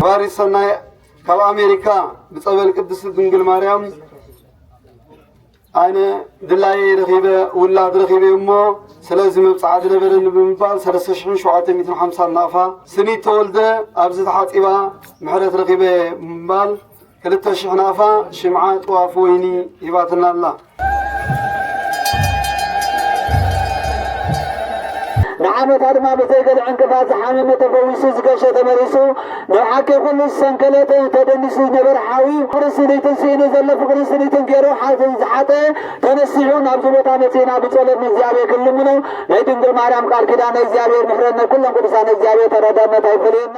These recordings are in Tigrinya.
ባሪ ሰናይ ካብ ኣሜሪካ ብጸበል ቅድስት ድንግል ማርያም ኣነ ድላየ ረኺበ ውላድ ረኺበ እሞ ስለዚ መብጽዓ ዝነበረኒ ብምባል ሰለስተ ሽሕን ሸውዓተ ሚእትን ሓምሳን ናቕፋ ስኒት ተወልደ ኣብዚ ተሓጺባ ምሕረት ረኺበ ብምባል ክልተ ሽሕ ናቕፋ ሽምዓ ጥዋፍ ወይኒ ሂባትና ኣላ። ንዓመታ ድማ ብዘይ ገለ ዕንቅፋት ዝሓመመ ተፈዊሱ፣ ዝገሸ ተመሊሱ፣ ንብዓከይ ኩሉ ዝሰንከለ ተ-፣ ተደኒሱ ዝነበረ ሓዊ፣ ፍቕርን ስኒትን ስኢኑ ዘሎ ፍቕርን ስኒትን ገይሩ ሓዘን ዝሓጠ ተነሲሑ ናብዚ ቦታ መጺእና ብጸሎት ንእግዚኣብሔር ክንልምኖ ናይ ድንግል ማርያም ቃል ኪዳን ናይ እግዚኣብሔር ምሕረት ናይ ኩሎም ቅዱሳን እግዚኣብሔር ተረዳድነት ኣይፈለየና።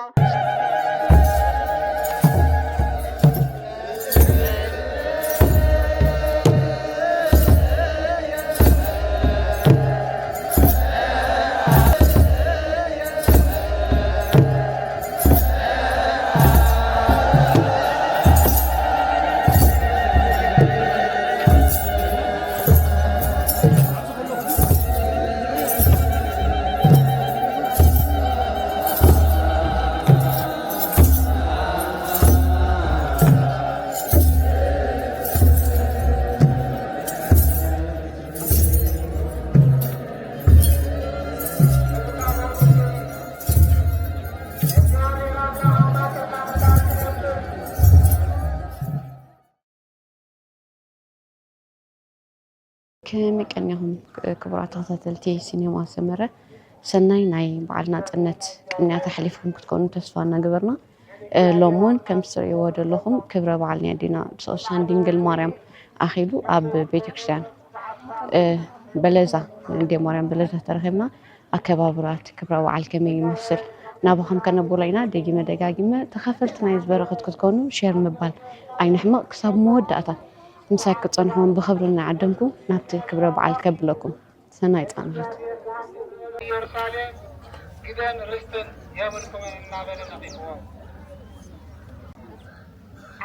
ከመይ ቀኒኹም ክቡራት ተኸታተልቲ ሲኔማ ሰመረ? ሰናይ ናይ በዓል ናጽነት ቅንያት ኣሕሊፍኩም ክትኮኑ ተስፋ እናገበርና፣ እ፣ ሎሚ እውን ከምቲ ትርእይዎ ዘለኹም ክብረ በዓል ናይ ኣዴና ቅድስትን ድንግል ማርያም ኣኺሉ ኣብ ቤተክርስትያን፣ እ፣ በለዛ፣ ኣዴ ማርያም በለዛ ተረኺብና። ኣከባብራ እቲ ክብረ በዓል ከመይ ይመስል ናባኹም ከነብሎ ኢና። ደጊመ ደጋጊመ ተኻፈልቲ ናይዚ በረኸት ክትኮኑ ሼር ምባል ኣይንሕመቕ። ክሳብ መወዳእታ ምሳይ ክትጸንሑ እውን ብኽብሪ እናዓደምኩ ናብቲ ክብረ በዓል ከብለኩም። ሰናይ ጻንሖት። ኢየሩሳሌም ግደን ርስትን የብልኩምን እናበለ ነቒፍዎም።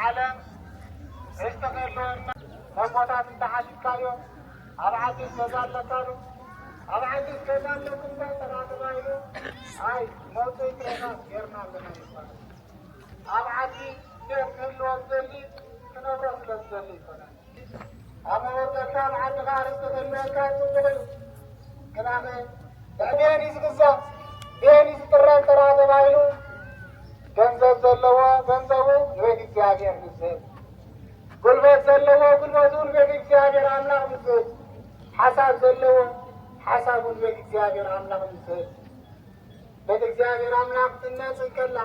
ዓለም ርስቲ ክህልወና ነቦታት እንተሓቲትካዮም ኣብ ዓዲስ ገዛ ኣለካ ዶ? ኣብ ዓዲስ ገዛ ኣለኩም ዶ እንተ ተባሂሉ ኣይ መውፅኢ ኩነታት ጌርና ኣለና ይባሃል። ኣብ ዓዲ ቤት ክህልዎ ዝደሊ ክነብሮ ስለ ዝደሊ ይኮነን። ኣብ መወዳእታ ኣብ ዓድኻ ርስቲ ክህልወካ ጽቡቕ እዩ። ግናኸ ብዕቤን እዩ ዝግዛእ፣ ብኤን እዩ ዝጥረን ጥራ ተባሂሉ ገንዘብ ዘለዎ ገንዘቡ ንቤት እግዚኣብሔር ንዝህብ፣ ጉልበት ዘለዎ ጉልበቱ ንቤት እግዚኣብሔር ኣምላኽ ንዝህብ፣ ሓሳብ ዘለዎ ሓሳቡ ንቤት እግዚኣብሔር ኣምላኽ ንዝህብ። ቤት እግዚኣብሔር ኣምላኽ ትነጽ እንከላ፣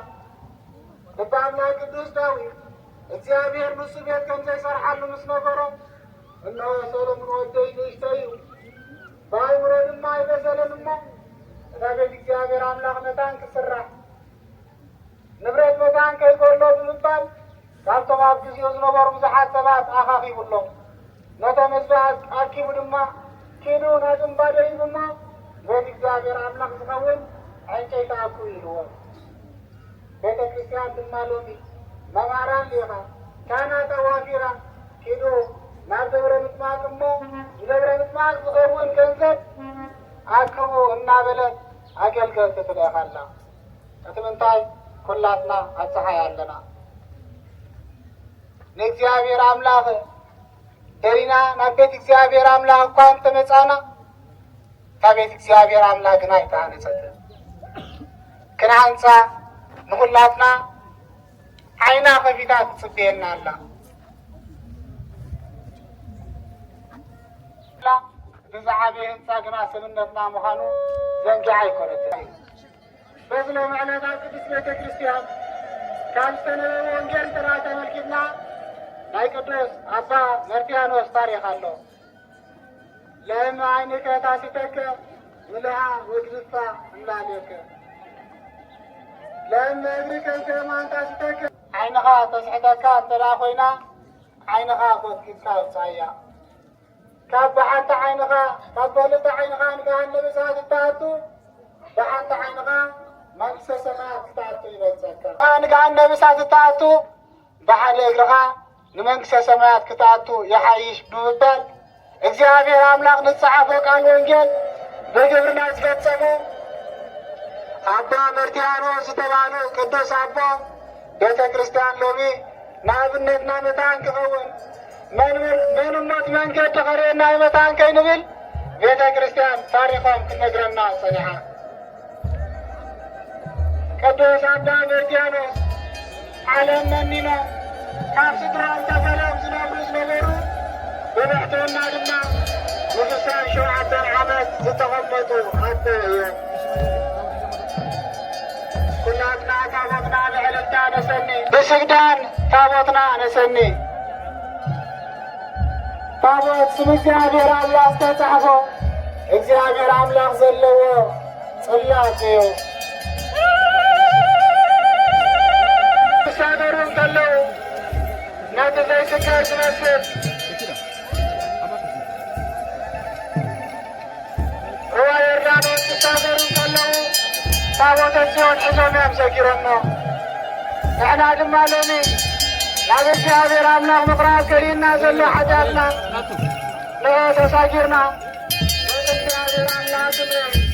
ልበ ኣምላኽ ቅዱስ ዳዊት እግዚኣብሔር ንሱ ቤት ከም ዘይሰርሓሉ ምስ ነገሮ፣ እነሆ ሰሎሞን ወደይ ንእሽተይ እዩ፣ ብኣእምሮ ድማ ኣይበሰለን እሞ፣ እታ ቤት እግዚኣብሔር ኣምላኽ መታን ክስራሕ፣ ንብረት መታን ከይጎድሎ ብምባል፣ ካብቶም ኣብ ግዜኡ ዝነበሩ ብዙሓት ሰባት ኣኻኺቡሎም። ነቶም ህዝቢ ኣኪቡ ድማ፣ ኪዱ ነቲ እምባ ደይቡ እሞ፣ ቤት እግዚኣብሔር ኣምላኽ ዝኸውን ዕንጨይቲ ኣክቡ ኢልዎም። ቤተ ክርስቲያን ድማ ሎሚ መማራን ሊኻ፣ ካህናት ኣዋፊራ፣ ኪዱ ናብ ደብረ ምጥማቅ እሞ፣ ንደብረ ምጥማቅ ዝኸውን ገንዘብ ኣክቡ እናበለት ኣገልገልቲ ትልእኽ ኣላ። እቲ ምንታይ ኩላትና ኣብ ጸሓይ ኣለና። ንእግዚኣብሔር ኣምላኽ ደሊና ናብ ቤት እግዚኣብሔር ኣምላኽ እኳ እንተመጻና፣ እታ ቤት እግዚኣብሔር ኣምላኽ ግና ኣይተሃነጸትን። ክንሃንጻ ንኹላትና ዓይና ከፊታ ትጽበየና ኣላ። ብዝዓበየ ህንጻ ግና ሰብነትና ምዃኑ ዘንጊዓ ኣይኮነትን። በዚ ሎሚ ዕለት ኣብ ቅድስት ቤተ ክርስቲያን ካብ ዝተነበበ ወንጌል ጥራይ ተመልኪትና ናይ ቅዱስ ኣባ መርትያኖስ ታሪኽ ኣሎ። ለእመ ዓይንከ ታሲተከ ምልኣ ወግዝፋ እምላለከ። ለእመ እግርከ ከማን ታሲተከ ዓይንኻ ተስሕተካ እንተ ደኣ ኮይና ዓይንኻ ኮትኪትካ ውጻእያ። ካብ ብሓንቲ ዓይንኻ፣ ካብ በልዕቲ ዓይንኻ ንገሃነም እሳት እትኣቱ፣ ብሓንቲ ዓይንኻ መንግስተ ሰማያት ክትኣቱ ይበልጸካ። ንገሃነም እሳት እትኣቱ፣ ብሓደ እግርኻ ንመንግስተ ሰማያት ክትኣቱ ይሓይሽ ብምባል እግዚኣብሔር ኣምላኽ ንዝጸሓፎ ቃል ወንጌል ብግብርና ዝፈጸሙ ኣባ መርትያኖስ ዝተባህሉ ቅዱስ ኣቦ ቤተ ክርስቲያን ሎሚ ንኣብነትና መታን ክኸውን መን መን እሞት መንገዲ ኸርእየና እዩ መታን ከይንብል ቤተ ክርስቲያን ታሪኾም ክትነግረና ጸኒሓ። ቅዱስ ኣባ መርትያኖስ ዓለም መኒኖም ካብ ስድራኦም ተፈልዮም ዝነብሩ ዝነበሩ ብብሕትውና ድማ ንስሳን ሸውዓተን ዓመት ዝተቐመጡ ኣቦ እዮም። ኩላትና ታቦትና ብዕልልታ ነሰኒ፣ ብስግዳን ታቦትና ነሰኒ። ታቦት ስም እግዚኣብሔር ኣምላኽ ዝተጻሕፎ እግዚኣብሔር ኣምላኽ ዘለዎ ጽላት እዩ። ክሳገሩ እንከለዉ ነቲ ዘይስገር ዝመስል ሩባ ዮርዳኖስ ክሳገሩ እንከለዉ ታቦተ ጽዮን ሒዞም እዮም ሰጊሮሞ። ንሕና ድማ ሎሚ ናብ እግዚኣብሔር ኣምላኽ ምቕራብ ከሊእና ዘሎ ሓጢኣትና ንዑ ተሳጊርና እግዚኣብሔር ኣምላኽ ክንርኢ።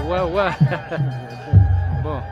Wa wa. Bon.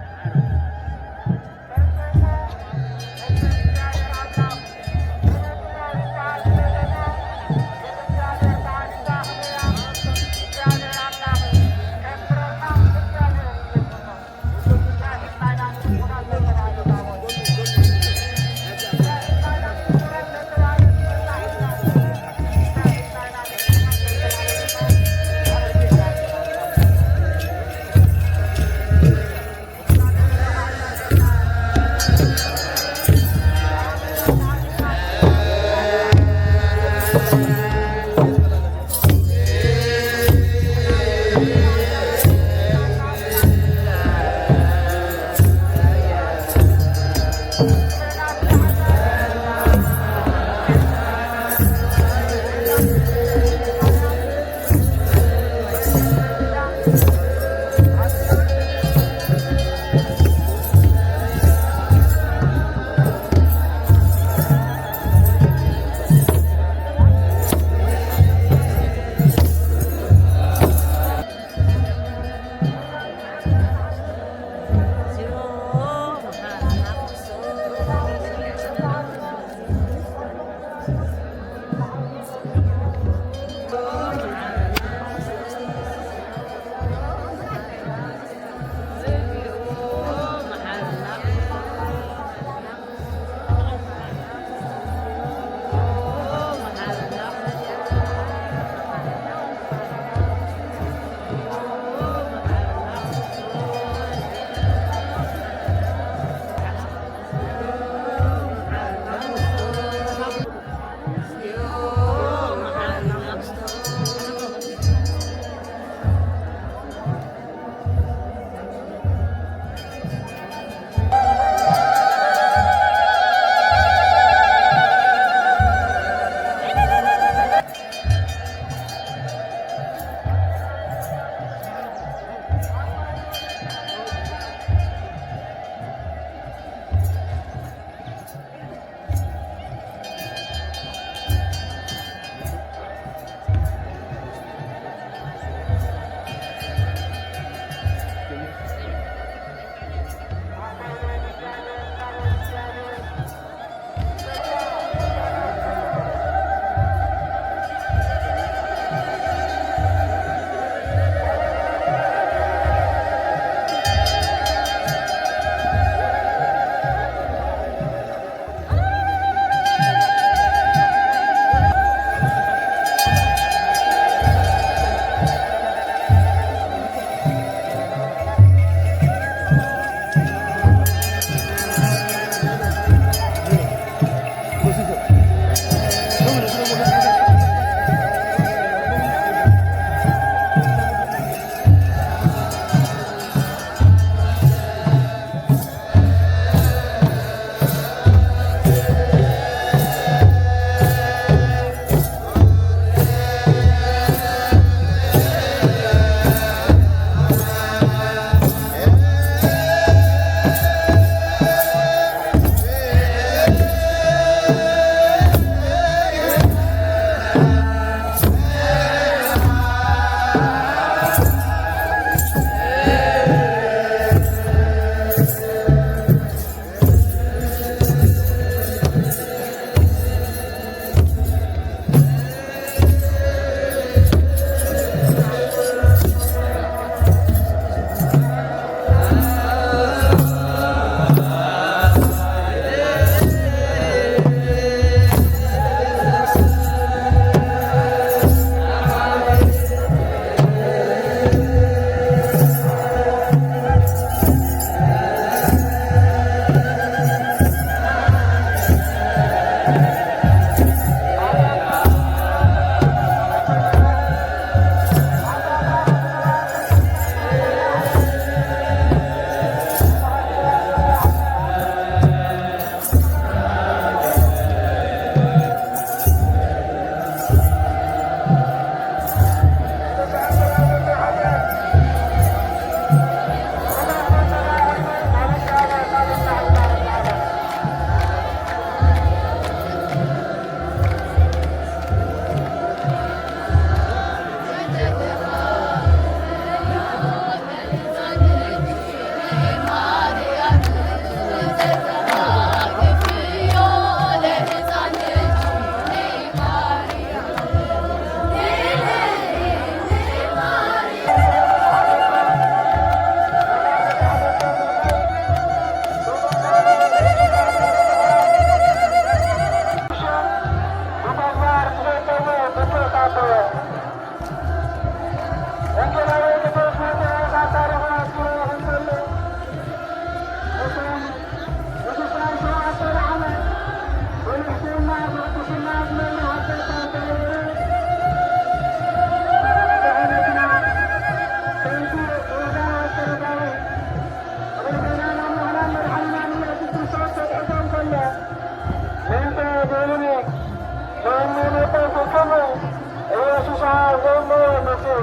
ኢየሱስ ኣብ ዘሎ መሲሕ፣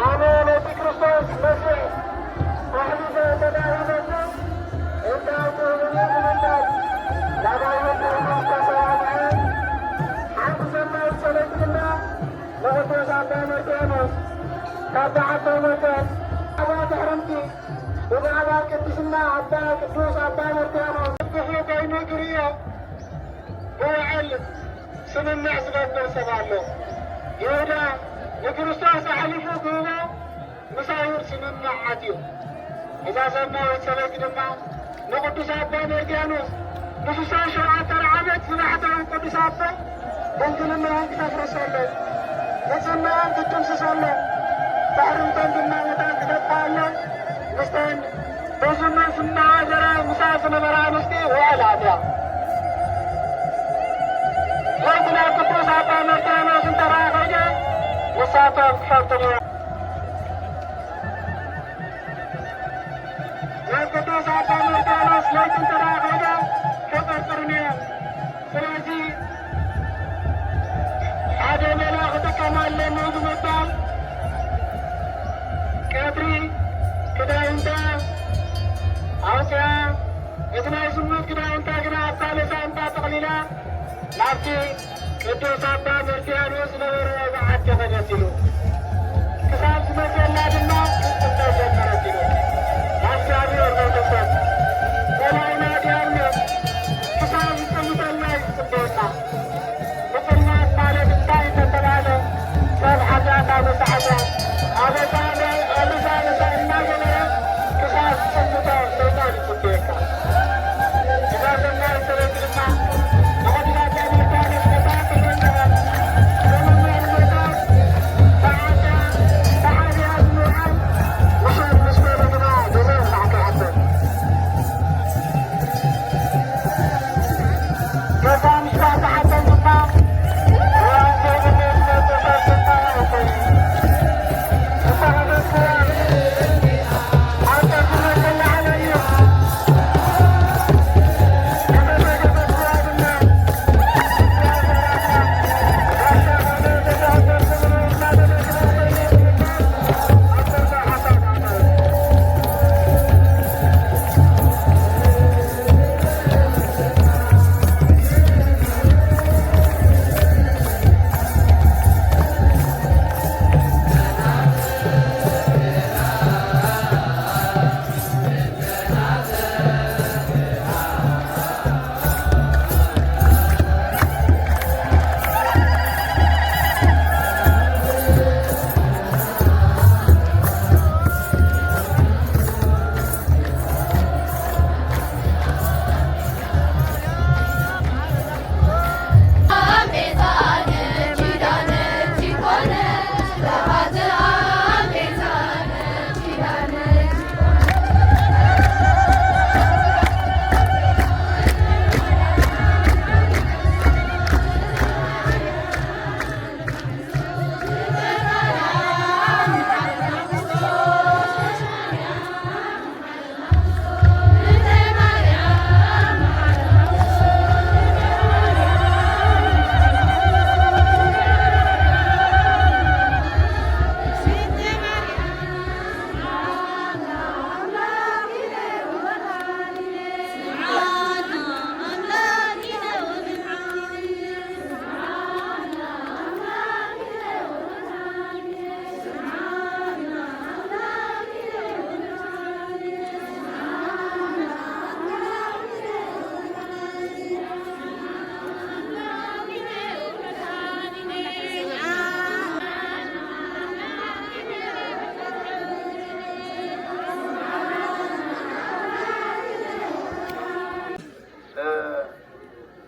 ኣነ ነቲ ክርስቶስ መሲሕ ኣሕሊፈ ተዳሂበኩም እንታይ ትህቡኒ ብምባል ናብ ኣየር ክርስቶስ ተሰማምዐ። ሓንቲ ሰናይት ሰበይቲ ድማ ንቅዱስ ኣባ መርቆሬዎስ ካብ በዓልቶም ወገን ኣባላት ኣሕርምቲ ብዛዕባ ቅድስና ኣባ ቅዱስ ኣባ መርቆሬዎስ ብኹ ኮይኑ ክርእዮ ብውዕል ስምምዕ ዝገብር ሰብ ኣሎ። ይሁዳ ንክርስቶስ ኣሕሊፉ ክህቦ ምስ ኣይሁድ ስምምዕ ኣትዩ። እዛ ሰናይት ሰበይቲ ድማ ንቅዱስ ኣባ መርቆሬዎስ ንስሳን ሸውዓተን ዓመት ዝባሕተዉ ቅዱስ ኣቦ ድንግልናኦም ክተፍርሰሎም፣ ንጽምናኦም ክትድምስሰሎም፣ ብሕርምቶም ድማ መታን ክተጥፍኣሎም፣ ምስተን በዝኑ ዝመሃዘራ ምሳእ ዝነበራ ኣንስቲ ውዕል ኣትያ። ለይቲ ናብ ቅዱስ ኣባ መርቆሬዎስ እንተ ደኣ ኸይዳ፣ ንሳቶም ክፈልጥዎ። ናብ ቅዱስ ኣባ መርቆሬዎስ ለይቲ እንተ ደኣ ኸይዳ፣ ክጥርጥሩኒ እዮም። ስለዚ ሓደ ሜላ ክጥቀም ኣለኒ ብምባል ቀትሪ ክዳውንታ ኣውፅኣ፣ እቲ ናይ ዝሙት ክዳውንታ ግና ኣብ ካልእ ሳንጣ ጠቕሊላ ናብቲ ቅዱስ ኣባ መርቆሬዎስ ዝነበርዎ በዓቲ ኸደት ኢሉ። ክሳብ ዝመልሰላ ድማ ክትጽበ ጀመረት ኢሉ። ናብ እግዚኣብሔር መንፈሶም ጸላኢና ዲያብሎስ ክሳብ ዝጽልመተልና እዩ ዝጽበየና። ምጽልማት ማለት እንታይ እንተተባህለ፣ ሰብ ሓጢኣት ኣብ ርእሲ ሓጢኣት፣ ኣብ ርእሲ ሓጢኣት፣ ኣብ ርእሲ ሓጢኣት እናገበረ ክሳብ ዝጽልምቶ ሰይጣን ይጽበየካ። እዛ ሰናይት ሰበይቲ ድማ ንቅዱሳት ኣመልካለት መጽሓፍ ተሸከመት። ዘመናዊ መጽሓፍ ተዓጽያ፣ ተዓጽያ ብምውዓል ምሸት ምስ በሉ ግና ገዛ ተዓጽያቶ። ገዛ ምስ ተዓጽያቶ ድማ እዋን ዘይብሉ ዝመጽእ ሰብ ስልጣን ኣይኮነን። ዝተኸፈተ እዋን ኣብ ቅድሚ መላዓለ እዩ።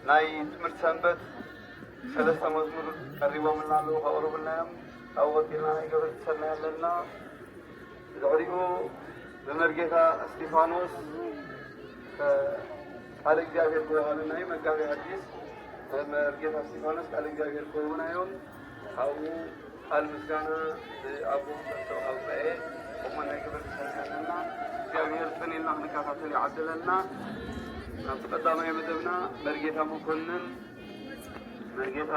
ናይ ትምህርቲ ሰንበት ሰለስተ መዝሙር ቀሪቦምልና ኣለዉ፣ ከቕርቡልና እዮም። ካብኡ ቀጺልና ናይ ገበርቲ ሰናይ ኣለና። ድሕሪኡ ብመርጌታ እስጢፋኖስ፣ እ፣ ቃለ እግዚኣብሔር ክወሃበና እዩ። መጋቤ ሐዲስ መርጌታ እስጢፋኖስ ቃለ እግዚኣብሔር ክወሃቡና እዮም። ካብኡ ቃል ምስጋና ብኣቦ ቀሲስ ኣውፀኤ እሞ ናይ ገበርቲ ሰናይ ኣለና። እግዚኣብሔር ጽን ኢልና ክንከታተል ይዓድለና። ናብቲ ቀዳማይ መደብና መርጌታ መኮንን፣ መርጌታ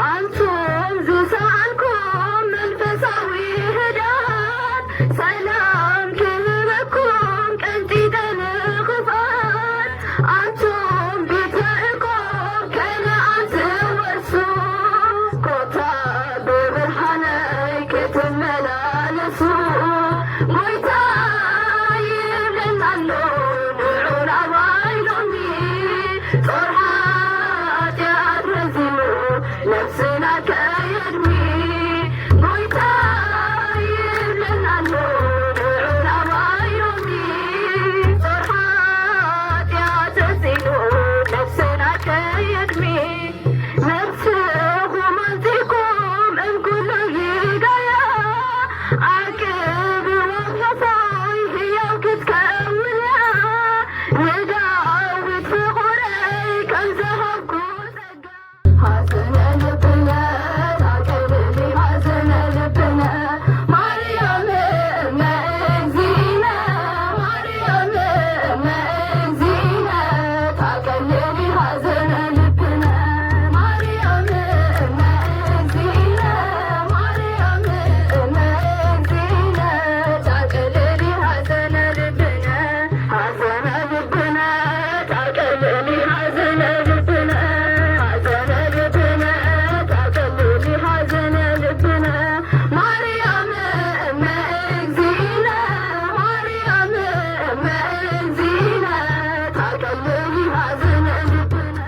ኣንቱም ዝሰኣንኩም መንፈሳዊ ህድኣት፣ ሰላም ክህበኩም ቀንጢጠ ንኽፍኣት። ኣንቱም ቤተ ያዕቆብ ከነኣን ትወርሱ፣ ኮታ ብብርሃነይ ክትመላለሱ። ጎይታ ይብለና ኣሎ፣ ንዑ ናባይ ሎሚ፣ ጾር ሓጢኣት ረዚኑ፣ ነፍስና ከየድሚ። ጎይታ ይብለና ኣሎ፣ ንዑ ናባይ ሎሚ፣ ጾር ሓጢኣት ረዚኑ፣ ነፍስና ከየድሚ። ነፍስኹም ኣንጺኩም እንኩሉ ይጋያ፣ ዓቅብ ወፈፎይ ህያው ክትከውን እያ። ንዳዊት ፍቑረይ ከም ዝሃብኩ ጸጋ። ሐዘነ ልብነ ታቀልሊ ሐዘነ ልብነ ማርያም እመ እግዚእነ፣ ማርያም እመ እግዚእነ ታቀልሊ ሐዘነ ልብነ፣ ማርያም እመ እግዚእነ፣ ማርያም እመ እግዚእነ ታቀልሊ ሐዘነ ልብነ። ሐዘነ ልብነ ታቀልሊ ሐዘነ ልብነ፣ ሐዘነ ልብነ ታቀልሊ ሐዘነ ልብነ። ማርያም እመ እግዚእነ፣ ማርያም እመ እግዚእነ ታቀልሊ ሐዘነ ልብነ።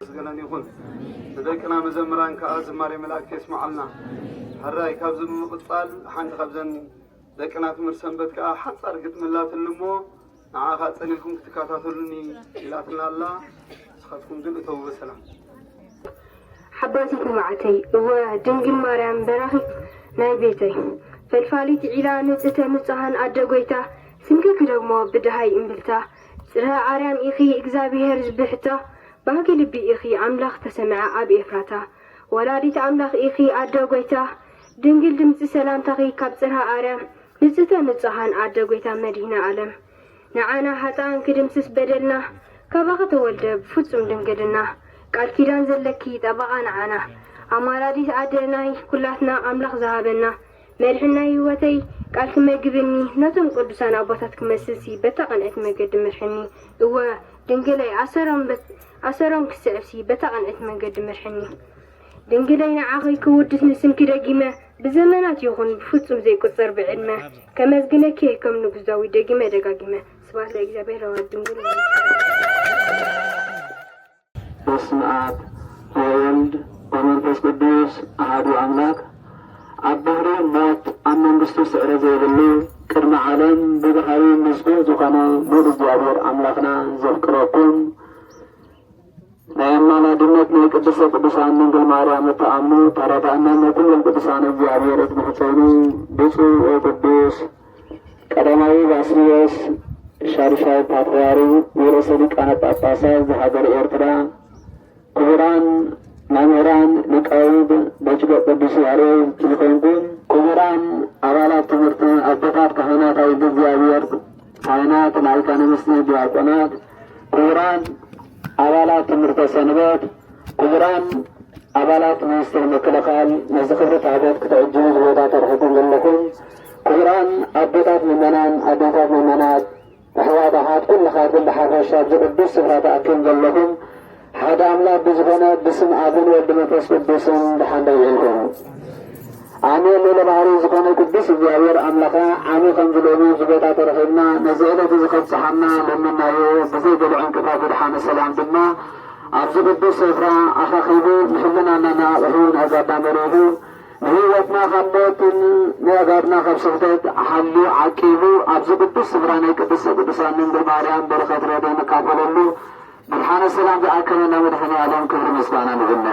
ምስጋናን ይኹን። ንደቅና መዘምራን ከኣ ዝማሬ መላእክት የስምዓልና። ሕራይ ካብዚ ብምቕጻል ሓንቲ ካብዘን ደቅና ትምህርቲ ሰንበት ከኣ ሓጻር ግጥሚ ኣላትኒ እሞ ንዓኻ ጸኒሕኩም ክትከታተሉኒ ኢላትና ኣላ። ንስኻትኩም ግን እተዉ በሰላም። ሓባሲት መዓተይ እወ ድንግል ማርያም በራኺት ናይ ቤተይ ፈልፋሊት ዒላ ንጽህተ ንጹሃን ኣደ ጎይታ ስምኪ ክደግሞ ብደሃይ እምብልታ ጽርሃ ኣርያም ኢኺ እግዚኣብሔር ዝብሕታ ባህጊ ልቢ ኢኺ ኣምላኽ ተሰምዐ ኣብ ኤፍራታ ወላዲት ኣምላኽ ኢኺ ኣደ ጎይታ ድንግል ድምጺ ሰላምታኺ ካብ ጽርሃ ኣርያም ንጽህተ ንጹሃን ኣደ ጎይታ መድሂነ ኣለም ንዓና ሃጣን ክድምስስ በደልና ካባኺ ተወልደ ብፍጹም ድንግልና ቃል ኪዳን ዘለኪ ጠበቓ ንዓና ኣማላዲት ኣደ ናይ ኩላትና ኣምላኽ ዝሃበና መድሕን ናይ ህይወተይ ቃል ክመግብኒ ነቶም ቅዱሳን ኣቦታት ክመስልሲ በታ ቅንዕቲ መገዲ ምርሕኒ እወ ድንግለይ ኣሰሮም ክስዕብሲ በታ ቅንዕቲ መገዲ ምርሕኒ ድንግለይ ንዓኺ ክውድስ ንስምኪ ደጊመ ብዘመናት ይኹን ብፍጹም ዘይቁጸር ብዕድመ ከመስግነኪ እየ ከም ንጉስ ዳዊት ደጊመ ደጋጊመ። ስብሐት ለእግዚኣብሔር ወወልድ ድንግል በስመ አብ ወወልድ ወመንፈስ ቅዱስ አሐዱ አምላክ። ኣብ ድሕሪ ሞት ኣብ መንግስቱ ስዕረት ዘይብሉ ቅድሚ ዓለም ብባህሪ ንጹህ ዝኾነ ልዑል እግዚኣብሔር ኣምላኽና ዘፍቅረኩም ናይ ኣማላድነት ናይ ቅድስተ ቅዱሳን ድንግል ማርያም እትኣምኑ ተረዳእና ናይ ኩሎም ቅዱሳን እግዚኣብሔር እትምሕጸኑ ብፁዕ ወቅዱስ ቀዳማዊ ባስልዮስ ሻድሻይ ፓትርያርክ ወርእሰ ሊቃነ ጳጳሳት ዘሃገረ ኤርትራ፣ ክቡራን መምህራን ሊቃውንት በጅገ ቅዱስ ያሬድ ዝኾንኩም፣ ክቡራን ኣባላት ትምህርቲ፣ ኣቦታት ካህናት፣ ኣየንተ እግዚኣብሔር ካህናት፣ ላይካነ ምስጢር ዲያቆናት፣ ክቡራን ኣባላት ትምህርተ ሰንበት፣ ክቡራን ኣባላት ሚኒስትር ምክልኻል፣ ነዚ ክብሪ ታቦት ክትዕጅቡ እዚ ቦታ ተረኺብኩም ዘለኹም፣ ክቡራን ኣቦታት ምእመናን፣ ኣዴታት ምእመናት፣ ኣሕዋት ኣሓት፣ ኩልኻትኩም ብሓፈሻ ኣብዚ ቅዱስ ስፍራ ተኣኪብኩም ዘለኹም፣ ሓደ ኣምላኽ ብዝኾነ ብስም ኣብን ወልድ መንፈስ ቅዱስን ደሓን ደው ኢልኩም። ኣሜን። ልዑለ ባህሪ ዝኾነ ቅዱስ እግዚኣብሔር ኣምላኻ ዓሚ ከም ዝለሙ እዚ ቦታ ተረኺብና ነዚ ዕለት እዚ ከብጽሓና ለመናዮ፣ ብዘይ ገለ ዕንቅፋት ብድሓነ ሰላም ድማ ኣብዚ ቅዱስ ስፍራ ኣኻኺቡ ንሕልናና ኣናቓቒሑ ንኣጋጣሚ ርኢኹ ንህይወትና ካብ ሞትን ንኣጋብና ካብ ስሕተት ሓልዩ ዓቂቡ ኣብዚ ቅዱስ ስፍራ ናይ ቅድስተ ቅዱሳን ድንግል ማርያም በረኸት ረድኤት ንካፈለሉ ብርሃነ ሰላም ዝኣከበና መድኃኔ ዓለም ክብሪ ምስጋና ንብሎ።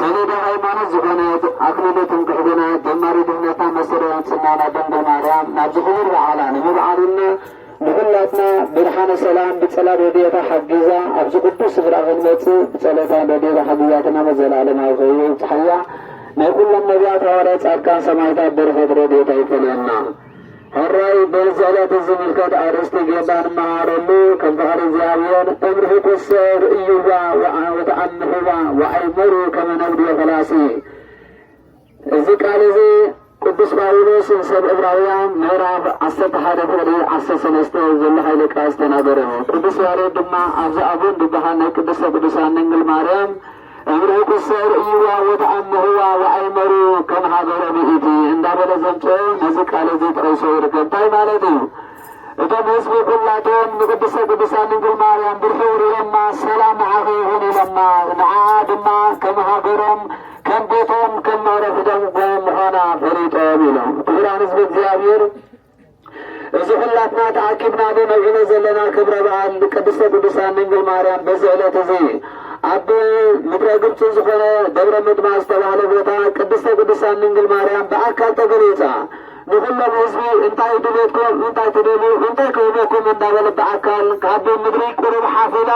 ሰሌዳ ሃይማኖት ዝኾነት ኣክሊለ ትምክሕትና ጀማሪ ድህነትና መሰረት ጽናና ድንግል ማርያም ናብዚ ክቡር በዓላ ንምብዓልና ንኹላትና ብርሃነ ሰላም ብጸላ ረድኤታ ሓጊዛ ኣብዚ ቅዱስ ስፍራ ክንመጽእ ብጸሎታ ረድኤታ ሓጊዛትና መዘላለማዊ ክብሪ ይብጽሓያ። ናይ ኩሎም ነቢያት ሃዋርያት ጻድቃን ሰማዕታት በረኸት ረድኤታ ይፈለየና። ሕራይ በዚ ዕለት እዚ ዝምልከት ኣርእስቲ ጌርና ንመሃረሉ። ከም ፍቓድ እግዚኣብሔር እምርህቁሰ ርእይዋ ወተኣምሕዋ ወኣይመሩ ከመ ነብድዮ ፈላሲ። እዚ ቃል እዚ ቅዱስ ጳውሎስ ሰብ ዕብራውያን ምዕራፍ ዓሰርተ ሓደ ፍቕዲ ዓሰርተ ሰለስተ ዘሎ ሓይለ ቃል ዝተናገረ እዩ። ቅዱስ ያሬድ ድማ ኣብዚ ኣቡን ድበሃል ናይ ቅድስተ ቅዱሳን ድንግል ማርያም እምርህቁሰ ርእይዋ ወተኣምሕዋ ወኣይመሩ ከም ሃገረ ምእቲ እንዳበለ ዘምጽኦ ነዚ ቃል እዚ ጠቒሱ ይርከብ። እንታይ ማለት እዩ? እቶም ህዝቢ ኩላቶም ንቅድስተ ቅዱሳን ድንግል ማርያም ብርሑቕ ርእዮማ ሰላም ንዓኺ ይኹን ኢሎማ። ንዓኣ ድማ ከም ሃገሮም ከም ቤቶም ከም መዕረፊቶም ምዃና ፈሊጦም ኢሎም። ክቡራን ህዝቢ እግዚኣብሔር፣ እዚ ኩላትና ተኣኪብናሉ ነብዕሎ ዘለና ክብረ በዓል ቅድስተ ቅዱሳን ድንግል ማርያም በዚ ዕለት እዚ ኣብ ምድረ ግብፂ ዝኾነ ደብረ ምድማ ዝተባህለ ቦታ ቅድስተ ቅዱሳን ድንግል ማርያም ብኣካል ተገሊፃ ንኹሎም ህዝቢ እንታይ ድሌትኩም፣ እንታይ ትደልዩ፣ እንታይ ክህበኩም እንዳበለ ብኣካል ካብ ምድሪ ቁሩብ ሓፍ ኢላ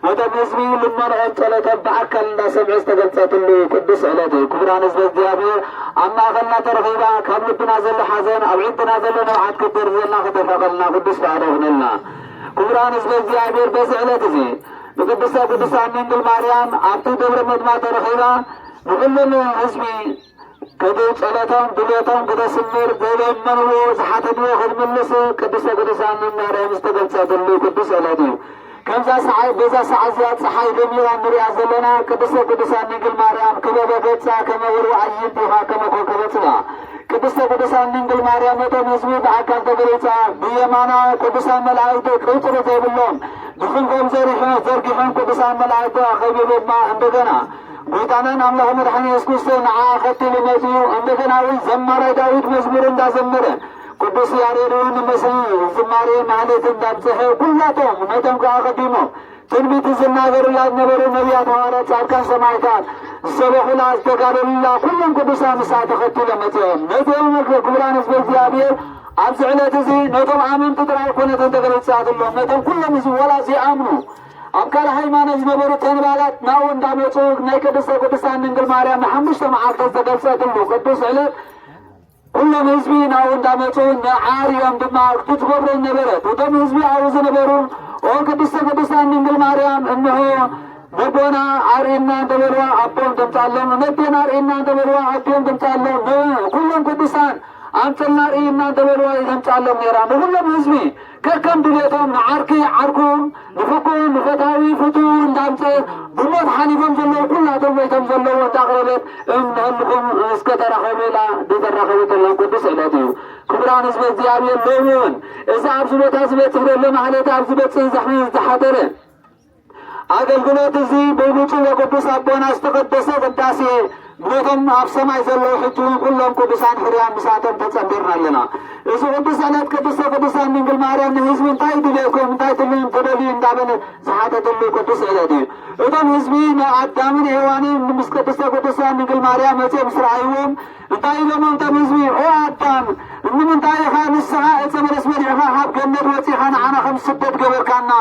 ነቶም ህዝቢ ልመንኦም ጸሎቶም ብኣካል እንዳሰምዐ ዝተገልጸትሉ ቅዱስ ዕለት እዩ። ክቡራን ህዝበ እግዚኣብሔር፣ ኣብ ማእከልና ተረኺባ ካብ ልብና ዘሎ ሓዘን፣ ኣብ ዕንቅና ዘሎ ንብዓት ክትደርዘልና ከተፋቐልና ቅዱስ ፍቓዳ ይኹነልና። ክቡራን ህዝበ እግዚኣብሔር፣ በዚ ዕለት እዚ ንቅድስተ ቅዱሳን ድንግል ማርያም ኣብቲ ደብረ መድማ ተረኺባ ንኹሎም ህዝቢ ከደይ ጸሎቶም ድሌቶም ክተስምር ዘለመንዎ ዝሓተትዎ ክትምልስ ቅድስተ ቅዱሳን ማርያም ዝተገልጸትሉ ቅዱስ ዕለት እዩ። ከምዛ ሰዓት በዛ ሰዓት እዚኣ ጸሓይ ደሚቓ ንሪኣ ዘለና ቅድስተ ቅዱሳን ድንግል ማርያም ክበበ ገጻ ከመ ቁሩብ ኣዕይንቲኻ ከመ ኮከበ ጽባሕ። ቅድስተ ቅዱሳን ድንግል ማርያም ነቶም ህዝቢ ብኣካል ተገሊጻ ብየማና ቅዱሳን መላእክቲ ቅጽሪ ዘይብሎም ብክንፎም ዘርሖ ዘርጊሖም ቅዱሳን መላእክቲ ከቢቦማ እንደገና ጎይታናን ኣምላኽ መድሓኒ የሱስ ክርስቶስ ንዓ ኸቲሉ መጺኡ። እንደገና እውን ዘማራይ ዳዊት መዝሙር እንዳዘመረ ቅዱስ ያሬድ እውን ንመስሊ ዝማሬ ማህሌት እንዳብጽሐ ኩላቶም ነቶም ከዓ ቐዲሞም ትንቢት ዝናገሩላ ዝነበሩ ነቢያት፣ ሃዋርያት፣ ጻድቃን፣ ሰማዕታት ዝሰበኹላ ዝተጋደሉላ ኩሎም ቅዱሳን ንሳ ተኸቲሎም መጺኦም። ነዚኦም ክቡራን ህዝቢ እግዚኣብሔር ኣብዚ ዕለት እዚ ነቶም ኣመንቲ ጥራይ ኣይኮነትን ተገሊጻትሎም ነቶም ኩሎም ህዝቢ ዋላ ዘይኣምኑ ኣብ ካልእ ሃይማኖት ዝነበሩ ተንባላት ናብኡ እንዳመጹ ናይ ቅድስተ ቅዱሳን ድንግል ማርያም ንሓሙሽተ መዓልታት ዝተገልጸትሉ ቅዱስ ዕለት ኩሎም ህዝቢ ናብኡ እንዳመጹ ንዓ ርእዮም ድማ እቲ ትገብሮ ዝነበረት እቶም ህዝቢ ኣብኡ ዝነበሩ ኦ ቅድስተ ቅዱሳን ድንግል ማርያም እንሆ ነቦና ኣርእና እንተበልዋ ኣቦ እንተምጻሎም ነዴና ኣርእና እንተበልዋ ኣዴ እንተምጻሎም ኩሎም ቅዱሳን ኣምጽልና ርእይና እንተበልዋ እየምጻሎም ነይራ። ንኹሎም ህዝቢ ከከም ድሌቶም ንዓርኪ ዓርኩ፣ ንፍቁ ንፈታዊ ፍቱ እንዳምጸ ብሞት ሓሊፎም ዘለዉ ኩላቶም ወይቶም ዘለዉ እንዳቕረበት እም ንህልኹም እስከ ተራኸቡ ኢላ ብዘራኸበተሎም ቅዱስ ዕለት እዩ። ክቡራን ህዝቢ እግዚኣብሔር ሎሚ እውን እዚ ኣብዚ ቦታ ዝበጽሕ ዘሎ ማህሌት ኣብዚ በጽሕ ዝሓተረ ኣገልግሎት እዚ ብብፁዕ ወቅዱስ ኣቦና ዝተቀደሰ ቅዳሴ ነቶም ኣብ ሰማይ ዘለዉ ሕጂ እውን ኩሎም ቅዱሳን ሕሩያን ምሳቶም ተጸንቢርና ኣለና። እዚ ቅዱስ ዕለት ቅድስተ ቅዱሳን ድንግል ማርያም ንህዝቢ እንታይ ድልየኩም እንታይ ትልም ትደልዩ እንዳበለ ዝሓተትሉ ቅዱስ ዕለት እዩ። እቶም ህዝቢ ንኣዳምን ሔዋንን ምስ ቅድስተ ቅዱሳን ድንግል ማርያም መጺኦም ምስ ረኣይዎም እንታይ ኢሎሞም እቶም ህዝቢ? ኦ ኣዳም፣ ንምንታይ ኢኻ ንስኻ ዕፀ በለስ በሊዕኻ ካብ ገነት ወፂኻ ንዓና ከም ስደት ገበርካና?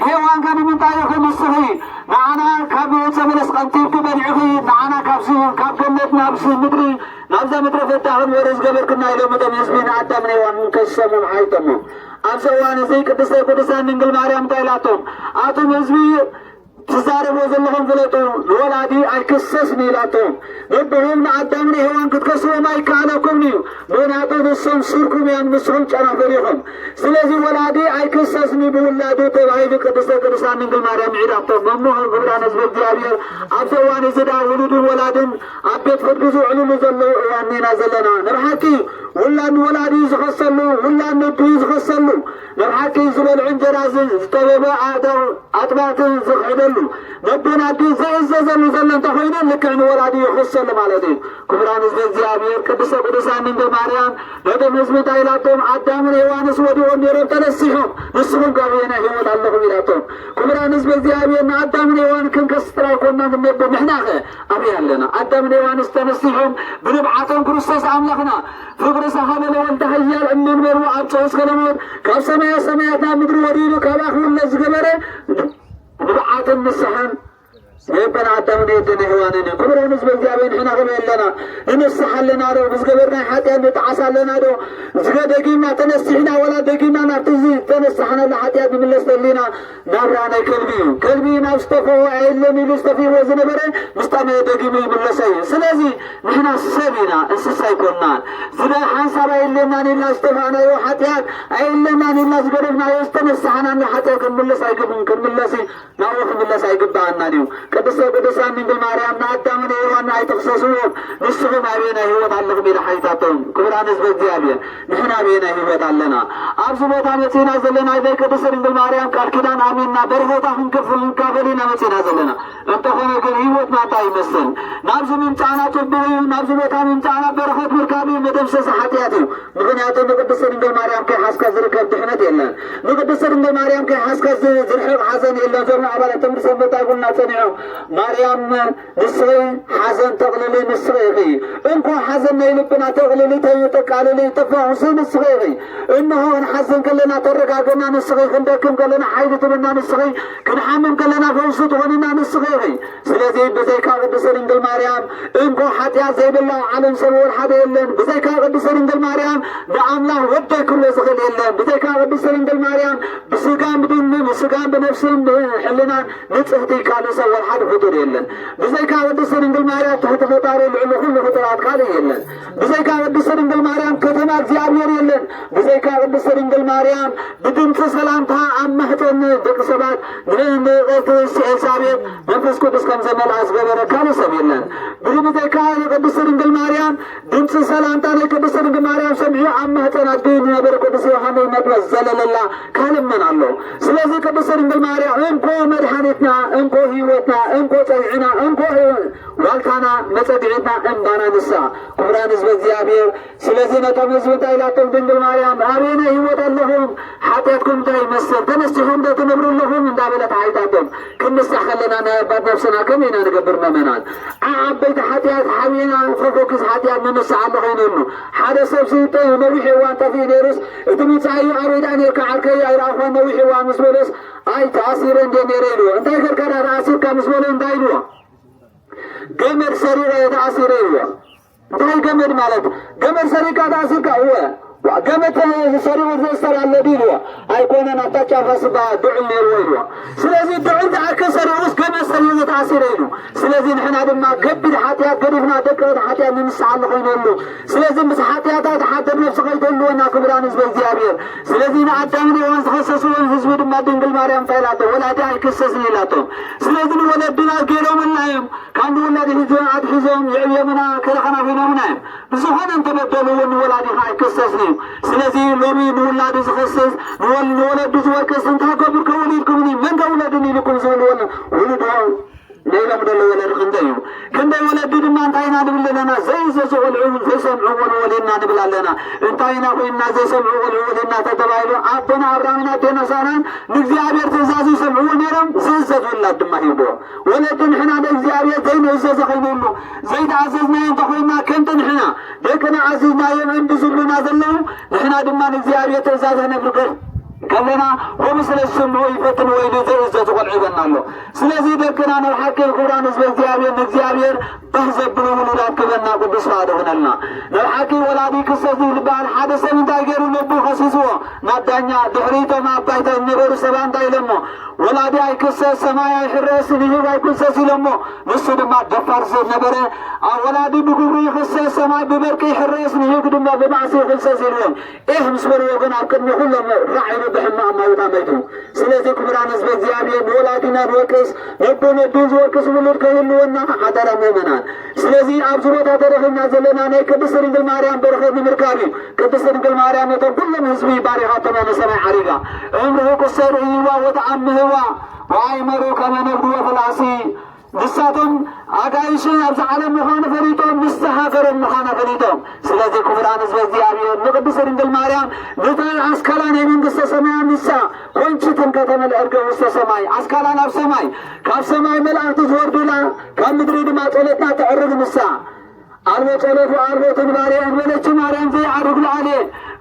ሔዋን ከ ንምንታይ ኢኺ ንስኺ ንዓና ካብ ዕፀ በለስ ቀንጢብኪ በሊዕኺ፣ ንዓና ካብዚ ካብ ገነት ናብዚ ምድሪ፣ ናብዛ ምድረ ፈታ ክንወርድ ዝገበርክና፣ ኢሎም እቶም ህዝቢ ንኣዳምን ሄዋንን ከሲሶሞም ሓቲቶሞም። ኣብዚ እዋን እዚ ቅድስተ ቅዱሳን ድንግል ማርያም እንታይ ኢላቶም? ኣቱም ህዝቢ፣ ትዛረብዎ ዘለኹም ፍለጡ፣ ንወላዲ ኣይክሰስን ኢላቶም። ነቦኹም ንኣዳምን ሄዋን ክትከስዎም ኣይከኣለኩምን እዩ። ምኽንያቱ ንሶም ሱርኩም እዮም፣ ንስኹም ጨናፍር ኢኹም። ስለዚ ወላዲ ኣይክሰስን እዩ ብውላዱ ተባሂሉ ቅድስተ ቅዱሳን ድንግል ማርያም ምዒዳቶም። መምህር ክቡራን ህዝቢ እግዚኣብሔር፣ ኣብዚ እዋን እዚ ደኣ ውሉድን ወላድን ኣብ ቤት ፍርዲ ዝውዕልሉ ዘለዉ እዋን ኢና ዘለና። ንብሓቂ ውላድ ንወላዲ እዩ ዝኸሰሉ፣ ውላድ ነዱ እዩ ዝኸሰሉ። ንብሓቂ ዝበልዑ እንጀራ ዝ-፣ ዝጠበበ ኣእዳው ኣጥባዕቲ ዝኽሕደሉ፣ ነቦን ኣዲን ዘይእዘዘሉ ዘሎ እንተኾይኑ፣ ልክዕ ንወላዲ ይኽሰሉ ማለት እዩ። ክቡራን ህዝቢ እግዚኣብሔር፣ ቅድስተ ቅዱሳን ድንግል ማርያም ነቶም ህዝቢ እንታይ ኢላቶም? ኣዳምን ሄዋንስ ወዲቖም ነይሮም፣ ተነሲሖም፣ ንስኹም ከ ኣበየናይ ህይወት ኣለኹም? ኢላቶም። ክቡራን ህዝቢ እግዚኣብሔር፣ ንኣዳምን ሄዋን ክንከስስ ጥራይ ኮና ንነብር፣ ንሕናኸ ኣበይ ኣለና? ኣዳምን ሄዋንስ ተነሲሖም፣ ብንብዓቶም ክርስቶስ ኣምላኽና ፍቅሪ ሰሃበ ለወልደ ኃያል እመንበሩ ኣብ ጸውስ ከለሞት ካብ ሰማየ ሰማያት ናብ ምድሪ ወሪዱ ካብ ኣኽብር ለዝገበረ ንብዓትን ንስሓን የበና ኣዳምን የደነ ሔዋንን እዩ። ክቡራን ህዝቢ እግዚኣብሔር፣ ንሕና ከመይ ኣለና? ንንስሓ ኣለና ዶ? ብዝገበርናይ ሓጢኣት ንጠዓስ ኣለና ዶ? ዝገ-፣ ደጊምና ተነሲሕና፣ ወላ ደጊምና ናብቲ ዝተነሳሕናሉ ሓጢኣት ንምለስ ደሊና? ናብራ ናይ ከልቢ እዩ። ከልቢ ናብ ዝተፈወ ኣየለን ኢሉ ዝተፊዎ ዝነበረ፣ ምስ ጠመየ ደጊሙ ይምለሶ እዩ። ስለዚ ንሕና ሰብ ኢና፣ እንስሳ ኣይኮንናን። ዝደ-፣ ሓንሳብ ኣየለናን ኢልና ዝተፋእናዮ ሓጢኣት፣ ኣየለናን ኢልና ዝገደፍናዮ ዝተነሳሕናሉ ሓጢኣት ክንምለስ ኣይግብን፣ ክንምለስ እዩ። ናብኡ ክምለስ ኣይግብኣናን እዩ። ቅድስተ ቅዱሳን ድንግል ማርያም ንኣዳምን ሔዋንን ኣይትኽሰስዎም፣ ንስኹም ኣበየናይ ህይወት ኣለኹም ኢላ ሓቲታቶም። ክቡራን ህዝበ እግዚኣብሔር፣ ንሕና ኣበየናይ ህይወት ኣለና? ኣብዚ ቦታ መጺእና ዘለና ናይ ቅድስት ድንግል ማርያም ቃል ኪዳን ኣሚንና በረኸታ ክንክፍ-፣ ክንካፈል ኢና መጺእና ዘለና። እንተኾነ ግን ህይወትና እንታይ ይመስል? ናብዚ ምምጻእና ጽቡቕ እዩ። ናብዚ ቦታ ምምጻእና በረኸት ምርካብ እዩ፣ መደምሰሲ ሓጢኣት እዩ። ምኽንያቱ ንቅድስት ድንግል ማርያም ከይሓዝካ ዝርከብ ድሕነት የለን። ንቅድስት ድንግል ማርያም ከይሓዝካ ዝ-፣ ዝርሕቕ ሓዘን የለን። እዞም ኣባላት ትምህርቲ ሰንበት ኣይብሉና ጸኒሖም። ማርያም ንስኺ ሓዘን ተቕልሊ ንስኺ ኢኺ። እንኮ ሓዘን ናይ ልብና ተቕልሊ ተ-፣ ተቃልሊ ተፋውሲ ንስኺ ኢኺ። እንሆ ክንሓዝን ከለና ተረጋግእና ንስኺ፣ ክንደክም ከለና ሓይሊ ትብና ንስኺ፣ ክንሓምም ከለና ፈውሲ ትኾንና ንስኺ ኢኺ። ስለዚ ብዘይካ ቅድስት ድንግል ማርያም እንኮ ሓጢኣት ዘይብላ ኣብ ዓለም ሰብ ወልሓደ የለን። ብዘይካ ቅድስት ድንግል ማርያም ንኣምላኽ ወደይ ክብሎ ዝኽእል የለን። ብዘይካ ቅድስት ድንግል ማርያም ብስጋን ብድምን፣ ብስጋን ብነፍስን ብሕልናን ንጽህቲ ካልእ ሰብ ወልሓደ ፍጡር የለን። ብዘይካ ቅድስት ድንግል ማርያም ትሕቲ ፈጣሪ ልዕሊ ኩሉ ፍጡራት ካልእ የለን። ብዘይካ ቅድስት ድንግል ማርያም ከተማ እግዚኣብሔር የለን። ብዘይካ ቅድስት ድንግል ማርያም ብድምፂ ሰላምታ ኣብ ማህፀን ደቂ ሰባት ን-፣ ንቅድስት ኤልሳቤጥ መንፈስ ቅዱስ ከም ዘመልኣ ዝገበረ ካልእ ሰብ የለን። ብዚ ብዘይካ ንቅድስት ድንግል ማርያም ድምፂ ሰላምታ ናይ ቅድስት ድንግል ማርያም ሰሚዑ ኣብ ማህፀን ኣዲኡ ዝነበረ ቅዱስ ዮሃንስ መጥምቅ ዘለለላ ካልእ መን ኣሎ? ስለዚ ቅድስት ድንግል ማርያም እንኮ መድሓኒትና፣ እንኮ ህይወትና፣ እንኮ ፀግዕና፣ እንኮ ዋልታና፣ መፀግዒትና፣ እምባና ንሳ። ክቡራን ህዝበ እግዚኣብሔር፣ ስለዚ ነቶም ህዝቢ እንታይ ኢላቶም ድንግል ማርያም? ኣበየናይ ህይወት ኣለኹም? ሓጢኣትኩም እንታይ ይመስል? ተነሲኹም ዶ ትነብሩ ኣለኹም? እንዳበለት ሓቲታቶም። ክንንሳሕ ከለና ናይ ኣባት ነፍስና ከመይ ኢና ንገብር መመናን? ዓ-፣ ዓበይቲ ሓጢኣት ሓቢእና ፈኮኪስ ሓጢኣት ንንስሓ ኣሎ ኮይነሉ። ሓደ ሰብ ሲ-፣ ነዊሕ እዋን ጠፊኡ ነይሩስ፣ እቲ ምጻእዩ ኣበይ ደኣ ነይርካ ዓርከይ ኣይረኣኹን ነዊሕ እዋን ምስ በሎስ፣ ኣይ ተኣሲረ እንደ ነይረ ኢልዎ። እንታይ ጌርካ ደኣ ተኣሲርካ ምስ በሎ እንታይ ኢልዎ? ገመድ ሰሪቐ እየ ተኣሲረ ኢልዎ። እንታይ ገመድ ማለት? ገመድ ሰሪቕካ ተኣሲርካ? እወ። ዋ፣ ገመድ ተ-፣ ሰሪቑ ዝእሰር ኣሎ ድዩ ኢልዎ። ኣይኮነን፣ ኣብታ ጫፋ ስባ ድዑል ነይርዎ ኢልዎ። ስለዚ ድዑል ዝኣክል ሰሪቑስ ገመድ ሰሪቑ ተኣሲረ ኢሉ። ስለዚ ንሕና ድማ ከቢድ ሓጢኣት ገዲፍና ደቀቕቲ ሓጢኣት ንንስሓ ኣሎ ኮይነሉ። ስለዚ ምስ ሓጢኣታ ትሓድር ነፍሲ ከይትህልወና ክቡራን ህዝበ እግዚኣብሔር። ስለዚ ንኣዳምን ሔዋን ዝኸሰስዎም ህዝቢ ድማ ድንግል ማርያም እንታይ ኢላቶ? ወላዲ ኣይክሰስን ኢላቶ። ስለዚ ንወለድና ገይሮምልና እዮም። ካብ ንውላድ ሒዞም ኣትሒዞም የዕብዮምና፣ ከለኸናፊኖምና እዮም። ብዝኾነ እንተበደሉ እውን ንወላዲኻ ኣይክሰስን እዩ። ስለዚ ሎሚ ንውላዱ ዝኸስስ፣ ንወል-፣ ንወለዱ ዝወቅስ እንታይ ገብር ከውሊድኩምኒ? መን ከውለድን ኢልኩም ዝብል ወል-፣ ውሉድ ናይ ሎሚ ዘሎ ወለዲ ክንደይ እዩ? ክንደይ ወለዲ ድማ እንታይ ኢና ንብል ኣለና? ዘይእዘዙ ቆልዑ ዘይሰምዑ ቆልዑ ወሊድና ንብል ኣለና። እንታይ ኢና ኮይንና ዘይሰምዑ ቆልዑ ወሊድና ተተባሂሉ? ኣቦና ኣብርሃምን ኣዴና ሳራን ንእግዚኣብሔር ትእዛዙ ይሰምዕዎ ነይሮም፣ ዝእዘዝ ውላድ ድማ ሂብዎ። ወለዲ ንሕና ንእግዚኣብሔር ዘይንእዘዞ ኮይንሉ፣ ዘይተኣዘዝናዮ እንተኮይንና፣ ከምቲ ንሕና ደቅና ኣዚዝናዮም እምቢ ዝብሉና ዘለዉ፣ ንሕና ድማ ንእግዚኣብሔር ትእዛዝ ክነፍርስ ከለና፣ ከምኡ ስለ ዝስምዑ ይፈትንዎ ኢሉ ዘእዘዙ ቆልዑ ይበና ኣሎ። ስለዚ ደቅና፣ ናብ ሓቂ ክቡራን ህዝበ እግዚኣብሔር፣ ንእግዚኣብሔር ባህ ዘብሉ ውሉዳት ክበና ቅዱስ ፍቓዱ ይኹነልና። ናብ ሓቂ ወላዲ ክሰስ ዝበሃል ሓደ ሰብ እንታይ ገይሩ ልቡ ከሲስዎ ናብ ዳኛ፣ ድሕሪቶም ኣብ ባይታ ዝነበሩ ሰባት እንታይ ኢሎሞ? ወላዲ ኣይክሰስ፣ ሰማይ ኣይሕረስ፣ ንህግ ኣይክሰስ ኢሎሞ። ንሱ ድማ ደፋር ስለዝነበረ፣ ኣብ ወላዲ ብግብሩ ይኽሰስ፣ ሰማይ ብበርቂ ይሕረስ፣ ንህግ ድማ ብባእሲ ይኽሰስ ኢልዎም። ኤህ ምስ በልዎ ግን ኣብ ቅድሚ ኩሎም ራዕ ኢሉ ብሕማቕ መውታ መይቱ። ስለዚ ክቡራን ህዝበ እግዚኣብሔር፣ ንወላዲና ንወቅስ፣ ነቦ ነዱ ዝወቅስ ውሉድ ከይህልወና ሓደራ ምእመናን። ስለዚ ኣብዚ ቦታ ተረኺብና ዘለና ናይ ቅድስት ድንግል ማርያም በረኸት ንምርካብ እዩ። ቅድስት ድንግል ማርያም ነቶም ኩሎም ህዝቢ ባሪኻቶም እያ ንሰማይ ዓሪጋ። እምርሁ ቅሰር እይዋ ወተኣምህዋ ወኣይመሩ ከመ ነብዱ ወፈላሲ። ንሳቶም ኣጋይሽን ኣብዚ ዓለም ምዃኑ ፈሊጦም፣ ንስቲ ሃገሮም ምዃና ፈሊጦም። ስለዚ ክቡራን ህዝበ እግዚኣብሔር፣ ንቅድስት ድንግል ማርያም ነታ ኣስካላ ናይ መንግስተ ሰማያ ንሳ፣ ኮንችትን ከተመልአ እርገ ውስተ ሰማይ፣ ኣስካላ ናብ ሰማይ፣ ካብ ሰማይ መላእክቲ ዝወርዱላ፣ ካብ ምድሪ ድማ ጸሎትና ተዕርግ ንሳ። ኣልቦ ጸሎት ወኣልቦ ትንባሬ እንበለች ማርያም ዘይዓርግ ለዓሌ።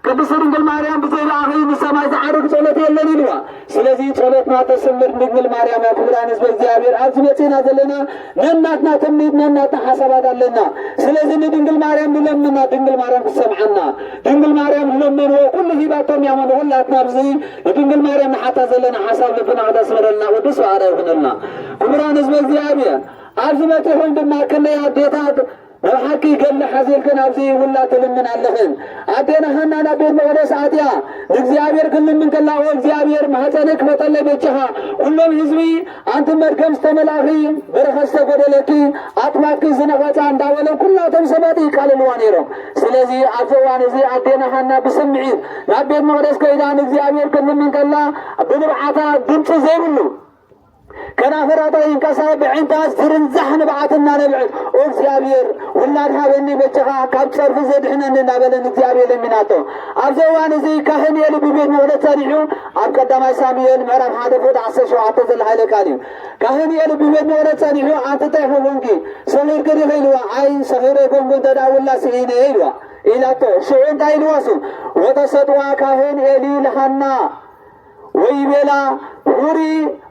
ቅድስት ድንግል ማርያም ብዘይ ለኣኺ ንሰማይ ዝዓርግ ጸሎት የለን ኢልዋ። ስለዚ ጸሎትና ተስምር ድንግል ማርያም እያ። ክቡራን ህዝበ እግዚኣብሔር፣ ኣብዚ መጺና ዘለና ነናትና ትምኒት፣ ነናትና ሓሳባት ኣለና። ስለዚ ንድንግል ማርያም ንለምና፣ ድንግል ማርያም ትሰምዓና። ድንግል ማርያም ዝለመንዎ ኩሉ ሂባቶም እያ። ንኹላትና ኣብዚ ንድንግል ማርያም ንሓታ ዘለና ሓሳብ ልብና ክተስምረልና ቅዱስ ፍቓዳ ይኹነልና። ክቡራን ህዝበ እግዚኣብሔር፣ ኣብዚ መጺኹም ድማ ክንደይ ኣዴታት ናብ ሓቂ ገድሊ ሓዚልክን ኣብዚ ውላድ ትልምን ኣለኽን። ኣዴና ሃና ናብ ቤት መቕደስ ኣትያ ንእግዚኣብሔር ክልምን ከላ፣ "ኦ እግዚኣብሔር፣ ማህፀነይ ክፈተለይ በጃኻ። ኩሎም ህዝቢ ኣንቲ መርገም ዝተመላእኺ፣ በረኸት ዝተጎደለኪ፣ ኣጥማትኪ ዝነቐፃ" እንዳበለ ኩላቶም ሰባት ይቃለልዋ ነይሮም። ስለዚ ኣብዚ እዋን እዚ ኣዴና ሃና ብስምዒት ናብ ቤት መቕደስ ከይዳ ንእግዚኣብሔር ክልምን ከላ፣ ብንብዓታ ድምፂ ዘይብሉ ከናፍራታ ይንቀሳ፣ ብዕንታ ዝርንዛሕ ንብዓት እናነብዐት፣ "ኦ እግዚኣብሔር፣ ውላድ ሃበኒ በጃኻ፣ ካብ ጸርፊ ዘድሕነኒ" እናበለ ንእግዚኣብሔር ለሚናቶ። ኣብዚ እዋን እዚ ካህን ኤሊ ብቤት መቕደስ ጸኒሑ፣ ኣብ ቀዳማይ ሳሙኤል ምዕራፍ ሓደ ፍቕዲ ዓሰርተ ሸውዓተ ዘሎ ሓይለ ቃል እዩ። ካህን ኤሊ ብቤት መቕደስ ጸኒሑ፣ "ኣንቲ እንታይ ኾንኪ? ሰኺርኪ ዲኺ?" ኢልዋ። "ኣይ፣ ሰኺረ ኣይኮንኩን፣ እንተ ደኣ ውላድ ስኢነ" ኢልዋ፣ ኢላቶ። ሽዑ እንታይ ኢልዋ እሱ? "ወተሰጥዋ ካህን ኤሊ ለሃና" ወይቤላ፣ "ሁሪ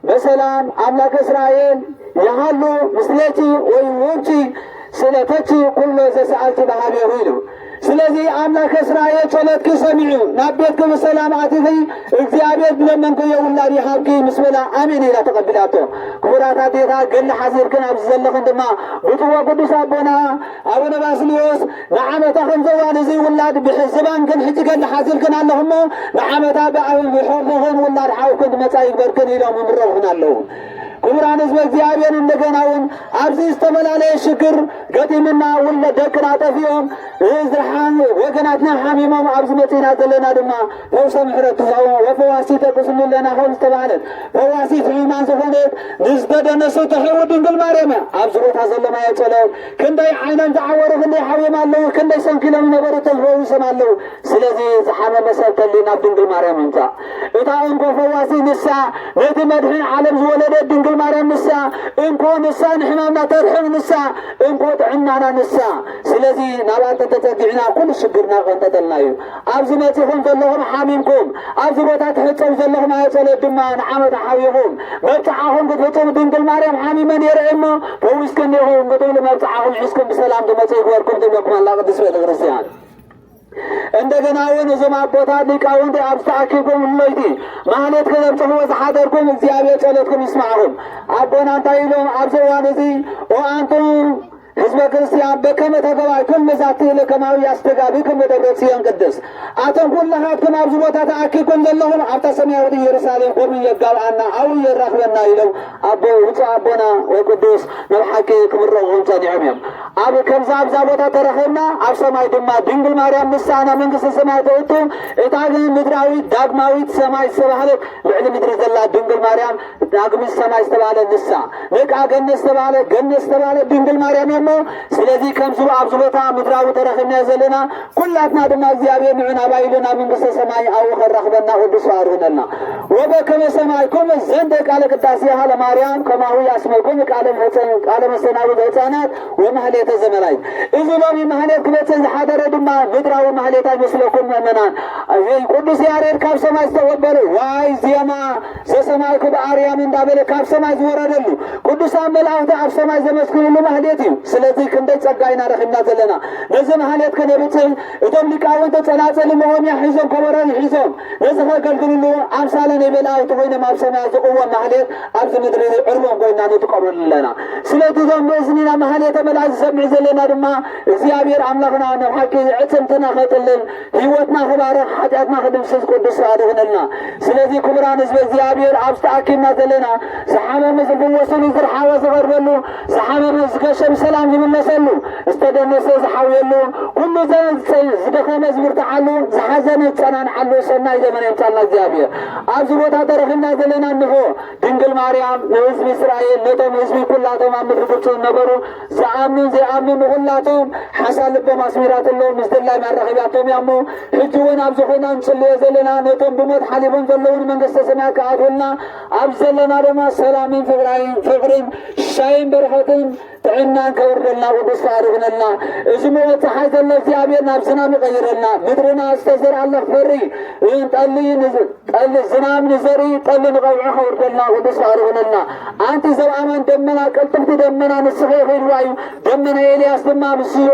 በሰላም፣ ኣምላክ እስራኤል የሃሉ ምስሌኪ ወይሁብኪ ስእለተኪ ኩሎ ዘሰኣልኪ በሃቤሁ" ኢሉ። ስለዚ ኣምላክ እስራኤል ጸሎትኪ ሰሚዑ፣ ናብ ቤትኪ ብሰላም ኣቲኺ፣ እግዚኣብሔር ዝለመንክዮ ውላድ ይሃብኪ ምስ በላ፣ ኣሜን ኢላ ተቐቢላቶ። ክቡራት ኣዴታት፣ ገድሊ ሓዚርክን ኣብዚ ዘለኽን ድማ ብፁዕ ወቅዱስ ኣቦና ኣቡነ ባስልዮስ ንዓመታ ከምዚ እዋን እዚ ውላድ ብሕዝባንክን ሕጂ ገድሊ ሓዚልክን ኣለኹ እሞ፣ ንዓመታ ብዓቢ ብሕቑኽን ውላድ ሓውክን ዝመጻ ይግበርክን ኢሎም ይምረቑኽን ኣለዉ። ክቡራን ህዝበ እግዚኣብሔር፣ እንደገና እውን ኣብዚ ዝተፈላለየ ሽግር ገጢምና፣ ውለ-፣ ደቅና ጠፊኦም፣ እዚ ሓ-፣ ወገናትና ሓሚሞም ኣብዚ መጺና ዘለና ድማ ፈውሰ ምሕረት ትዛው ወፈዋሲ ተቅስሉ ኣለና ከም ዝተባህለት፣ ፈዋሲት ሕሙማን ዝኾነት ንዝተደነሱ ትሕዊ ድንግል ማርያም እያ። ኣብዚ ቦታ ዘሎ ማየ ጸሎት ክንደይ ዓይኖም ዝዓወሩ፣ ክንደይ ሓውዮም ኣለዉ፣ ክንደይ ሰንኪሎም ዝነበሩ ተፈዊሶም ኣለዉ። ስለዚ ዝሓመመ ሰብ ተሊ ናብ ድንግል ማርያም ይምጻእ። እታ እንኮ ፈዋሲ ንሳ፣ ነቲ መድሕን ዓለም ዝወለደት ድንግል ማርያም ንሳ፣ እንኮ ንሳ ንሕማምና ተርሕቕ ንሳ፣ እንኮ ጥዕናና ንሳ። ስለዚ ናብኣ እንተተጸጊዕና ኩሉ ሽግርና ቀንጠጠልና እዩ። ኣብዚ መጺኹም ዘለኹም ሓሚምኩም፣ ኣብዚ ቦታ ትሕጸቡ ዘለኹም ኣየ ጸሎት ድማ ንዓመት ሓዊኹም መብጽዓኹም ክትፍጽሙ ድንግል ማርያም ሓሚመ ነይረ እየ እሞ ፈዊስክኒ ኢኹም ክትብሉ መብጽዓኹም ሒዝኩም ብሰላም ትመጹ ይግበርኩም ትብለኩም ኣላ ቅድስት ቤተ ክርስቲያን። እንደገና እውን እዞም ኣቦታት ሊቃውንቲ ኣብ ዝተኣኪብኩም እሎይቲ ማህሌት ከተብጽሕዎ ዝሓደርኩም እግዚኣብሔር ጸሎትኩም ይስማዕኹም። ኣቦና እንታይ ኢሎም ኣብዚ እዋን እዚ? "ኦ ኣንቱም ህዝበ ክርስቲያን በከመ ተገባእኩም መዛቲ ለከማዊ ያስተጋብእኩም በደብረ ጽዮን ቅድስት"፣ ኣቶም ኩላኻትኩም ኣብዚ ቦታ ተኣኪብኩም ዘለኹም ኣብታ ሰማያዊት ኢየሩሳሌም ከምኡ የጋብኣና፣ ኣብኡ የራኽበና ኢሎም ኣቦ፣ ብፁዕ ኣቦና ወቅዱስ ናብ ሓቂ ክምረቑ ጸኒሖም እዮም። ኣብ ከምዛ ኣብዛ ቦታ ተረኸብና፣ ኣብ ሰማይ ድማ ድንግል ማርያም ንስሓና መንግስተ ሰማይ ተእቱ። እታ ግን ምድራዊት ዳግማዊት ሰማይ ዝተባህለት ልዕሊ ምድሪ ዘላ ድንግል ማርያም ዳግሚት ሰማይ ዝተባህለ ንሳ፣ ንቃ ገነት ዝተባህለ፣ ገነት ዝተባህለ ድንግል ማርያም እዮም። ስለዚ ከምዚ ኣብዚ ቦታ ምድራዊ ተረኺብና ዘለና ኩላትና ድማ እግዚኣብሔር ንዑ ናባይ ኢሉ ናብ መንግስተ ሰማይ ኣብኡ ከራኽበና ቅዱስ ፍቓዱ ይኹነልና። ወበከመ ሰማዕኩም ዘንተ ቃለ ቅዳሴሃ ለማርያም ከማሁ ያስመዕኩም ቃለ መስተናግዶ ህፃናት ወማህሌተ ዘመላይት። እዚ ሎሚ ማህሌት ክበጽሕ ዝሓደረ ድማ ምድራዊ ማህሌት ኣይመስለኩም ምእመናን። እዚ ቅዱስ ያሬድ ካብ ሰማይ ዝተቐበሎ ዋይ ዜማ ዘሰማይኩ ብኣርያም እንዳበለ ካብ ሰማይ ዝወረደሉ ቅዱሳን መላእኽቲ ኣብ ሰማይ ዘመስግንሉ ማህሌት እዩ። ስለዚ ክንደይ ጸጋ ኢና ረኺብና ዘለና። ነዚ ማህሌት ከነብጽሕ እቶም ሊቃውንቲ ጸናጽል መቖምያ ሒዞም ከበሮ ሒዞም ነዚ ከገልግልሉ ኣምሳለ ናይ መላእኽቲ ኮይኖም ኣብ ሰማይ ዝቕወም ማህሌት ኣብዚ ምድሪ ዕርቦም ኮይና ንጥቀመሉ ኣለና። ስለዚ እዞም ብእዝኒና ማህሌተ መላእኽቲ ዝሰምዕ ዘለና ድማ እግዚኣብሔር ኣምላኽና ናብ ሓቂ ዕጽምትና ከጥልን ህይወትና ክባርኽ ሓጢኣትና ክድምስስ ቅዱስ ፍቓዱ ይኹነልና። ስለዚ ክቡራን ህዝቢ እግዚኣብሔር ኣብዚ ተኣኪብና ዘለና ዝሓመመ ዝፍወሰሉ ዝረሓቐ ዝቐርበሉ ዝሓመመ ዝገሸ ብሰላም ዝምለሰሉ ዝተደነሰ ዝሓውየሉ ኩሉ ዘ- ዝደኸመ ዝብርትዓሉ ዝሓዘነ ዝጸናንዓሉ ሰናይ ዘመን የምጻልና እግዚኣብሔር። ኣብዚ ቦታ ተረኺብና ዘለና እንሆ ድንግል ማርያም ንህዝቢ እስራኤል ነቶም ህዝቢ ኩላቶም ኣብ ምድሪ ግብጺ ዝነበሩ ዝኣምኑን ዘይኣምኑን ንኹላቶም ሓሳብ ልቦም ኣስሚራትሎም ምስ ድላይ ኣራኺባቶም እያ እሞ ሕጂ እውን ኣብዚ ኮይና ንጽልዮ ዘለና ነቶም ብሞት ሓሊፎም ዘለዉ ንመንግስተ ሰማያት ክኣትውልና ኣብ ዘለና ድማ ሰላምን ፍቕራይን ፍቕርን ሽሻይን በረኸትን ጥዕናን ከውርደልና ቅዱስ ፍቓዱ ይኹነልና። እዚ ሙቐት ፀሓይ ዘሎ እግዚኣብሔር ናብ ዝናም ይቐይረልና። ምድርና ዝተዘርኣላ ክፈሪ ጠሊ ንዝ- ጠሊ ዝናም ንዘርኢ ጠሊ ንቐውዒ ከውርደልና ቅዱስ ፍቓዱ ይኹነልና። ኣንቲ ዘብኣማን ደመና ቅልጥፍቲ ደመና ንስኺ ኢኺ ኢልዋ እዩ። ደመና ኤልያስ ድማ ምስኡ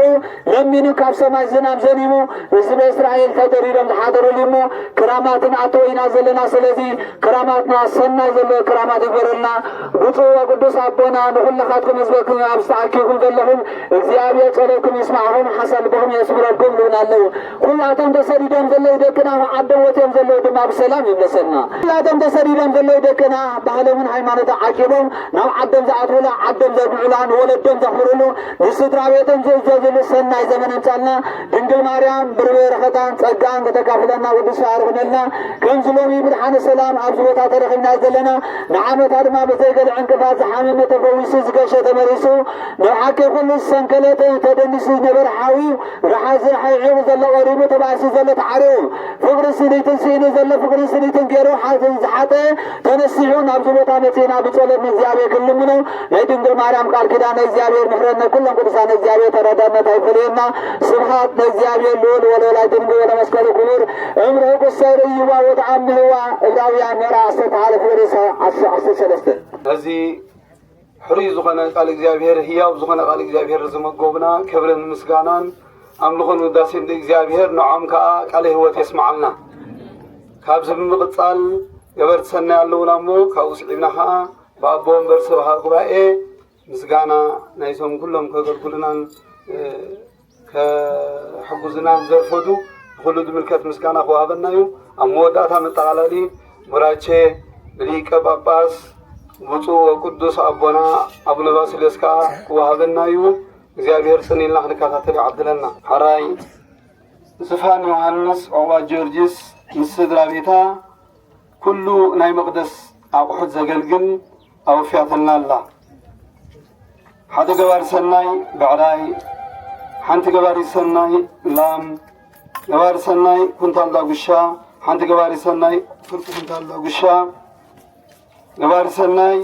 ለሚኑ ካብ ሰማይ ዝናም ዘኒሙ ህዝቢ እስራኤል ተደሪዶም ዝሓደረሉ እሞ ክራማትን ኣተወ ኢና ዘለና። ስለዚ ክራማትና ሰናይ ዘሎ ክራማት ይግበረልና። ብፁዕ ወቅዱስ ኣቦና ንኹልኻትኩም ህዝበክም ኣብ ዝተኣኪብኩም ዘለኹም እግዚኣብሔር ጸሎትኩም ይስማዕኹም ሓሳብ ልብኹም የስምረልኩም ይብሉ ኣለዉ። ኩላቶም ተሰዲዶም ዘለዉ ደቅና ዓዶም ወፅዮም ዘለዉ ድማ ብሰላም ይምለሰልና። ኩላቶም ተሰዲዶም ዘለዉ ደቅና ባህሎምን ሃይማኖት ዓቂቦም ናብ ዓዶም ዝኣትውላ ዓዶም ዘድምዑላ ንወለዶም ዘኽብሩሉ ንስድራ ቤቶም ዝእዘዝሉ ሰናይ ዘመን ኣምጻልና። ድንግል ማርያም ብበረኸታን ጸጋን ከተካፍለና ቅዱስ ፍቓዱ ይኹነልና። ከምዚ ሎሚ ብድሓነ ሰላም ኣብዚ ቦታ ተረኺብና ዘለና ንዓመታ ድማ ብዘይገለ ዕንቅፋት ዝሓመመ ተፈዊሱ ዝገሸ ተመሊሱ ንሓቂ ኩሉ ዝሰንከለ ተደኒሱ ዝነበረ ሓዊ ረሓ ዝረሓ ይዒቑ ዘሎ ቀሪቡ ተባእሱ ዘሎ ተዓሪቑ ፍቕሪ ስኒትን ስኢኑ ዘሎ ፍቕሪ ስኒትን ገይሩ ሓዘን ዝሓጠ ተነሲሑ ናብዚ ቦታ መጺእና ብጸሎት ንእግዚኣብሔር ክንልምኖ ናይ ድንግል ማርያም ቃል ኪዳን ናይ እግዚኣብሔር ምሕረት ናይ ኩሎም ቅዱሳን እግዚኣብሔር ተረዳድነት ኣይፈለየና። ስብሐት ለእግዚኣብሔር ልዑል ወለወላዲቱ ድንግል ወለመስቀሉ ክቡር እምርሑቅ እሰ ርእይዋ ወተአምህዋ ዕብራውያን ምዕራፍ ዓሰርተ ሓደ ፍቕሪ ዓሰርተ ሰለስተ። ነዚ ሕሩይ ዝኾነ ቃል እግዚኣብሔር ህያው ዝኾነ ቃል እግዚኣብሔር ዝመጎቡና ክብርን ምስጋናን ኣምልኾን ውዳሴን ንእግዚኣብሔር ንዖም ከኣ ቃለ ህይወት የስምዓልና። ካብዚ ብምቕጻል ገበርቲ ሰናይ ኣለዉና እሞ ካብኡ ስዒብና ከኣ ብኣቦ ወንበር ሰብኻ ጉባኤ ምስጋና ናይዞም ኩሎም ከገልግሉናን ከሕጉዝናን ዘርፈዱ ብኹሉ ዝምልከት ምስጋና ክወሃበና እዩ። ኣብ መወዳእታ መጠቓላሊ ቡራቼ ብሊቀ ጳጳስ ብፁዕ ወቅዱስ ኣቦና ኣቡነ ባስልዮስ ከኣ ክወሃበና እዩ። እግዚኣብሔር ጽን ኢልና ክንከታተል ይዓድለና። ሕራይ ዝፋን ዮሃንስ ዑቕባ ጊዮርጊስ ምስ ስድራ ቤታ ኩሉ ናይ መቕደስ ኣቑሑት ዘገልግል ኣወፍያትልና ኣላ። ሓደ ገባሪ ሰናይ ብዕራይ፣ ሓንቲ ገባሪ ሰናይ ላም፣ ገባሪ ሰናይ ኩንታል ዳጉሻ፣ ሓንቲ ገባሪ ሰናይ ፍርቂ ኩንታል ዳጉሻ፣ ገባሪ ሰናይ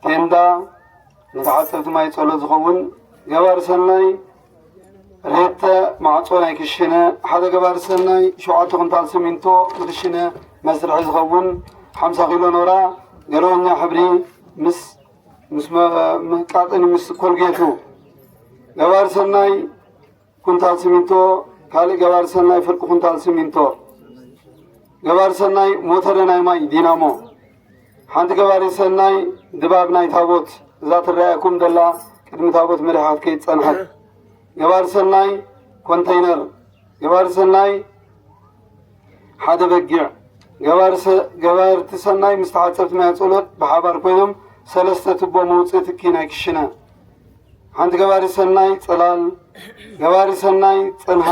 ቴንዳ ንተዓጸብቲ ማይ ጸሎት ዝኸውን፣ ገባሪ ሰናይ ሬተ ማዕጾ ናይ ክሽነ፣ ሓደ ገባሪ ሰናይ ሸውዓተ ኩንታል ሲሚንቶ ንክሽነ መስርሒ ዝኸውን፣ ሓምሳ ኪሎ ኖራ ገለወኛ ሕብሪ ምስ ምስ መ- ምህቃጥን ምስ ኮልጌቱ፣ ገባሪ ሰናይ ኩንታል ሲሚንቶ፣ ካልእ ገባሪ ሰናይ ፍርቂ ኩንታል ሲሚንቶ፣ ገባሪ ሰናይ ሞተረ ናይ ማይ ዲናሞ፣ ሓንቲ ገባሪ ሰናይ ድባብ ናይ ታቦት፣ እዛ ትረኣየኩም ዘላ ቅድሚ ታቦት መሪሓት ከይጸንሐት፣ ገባሪ ሰናይ ኮንተይነር፣ ገባሪ ሰናይ ሓደ በጊዕ፣ ገባሪ ሰ- ገባርቲ ሰናይ ምስ ተዓጸብቲ ማይ ጸሎት ብሓባር ኮይኖም ሰለስተ ቱቦ መውጽኢ ትኪ ናይ ክሽነ፣ ሓንቲ ገባሪ ሰናይ ጽላል፣ ገባሪ ሰናይ ጽንሃ፣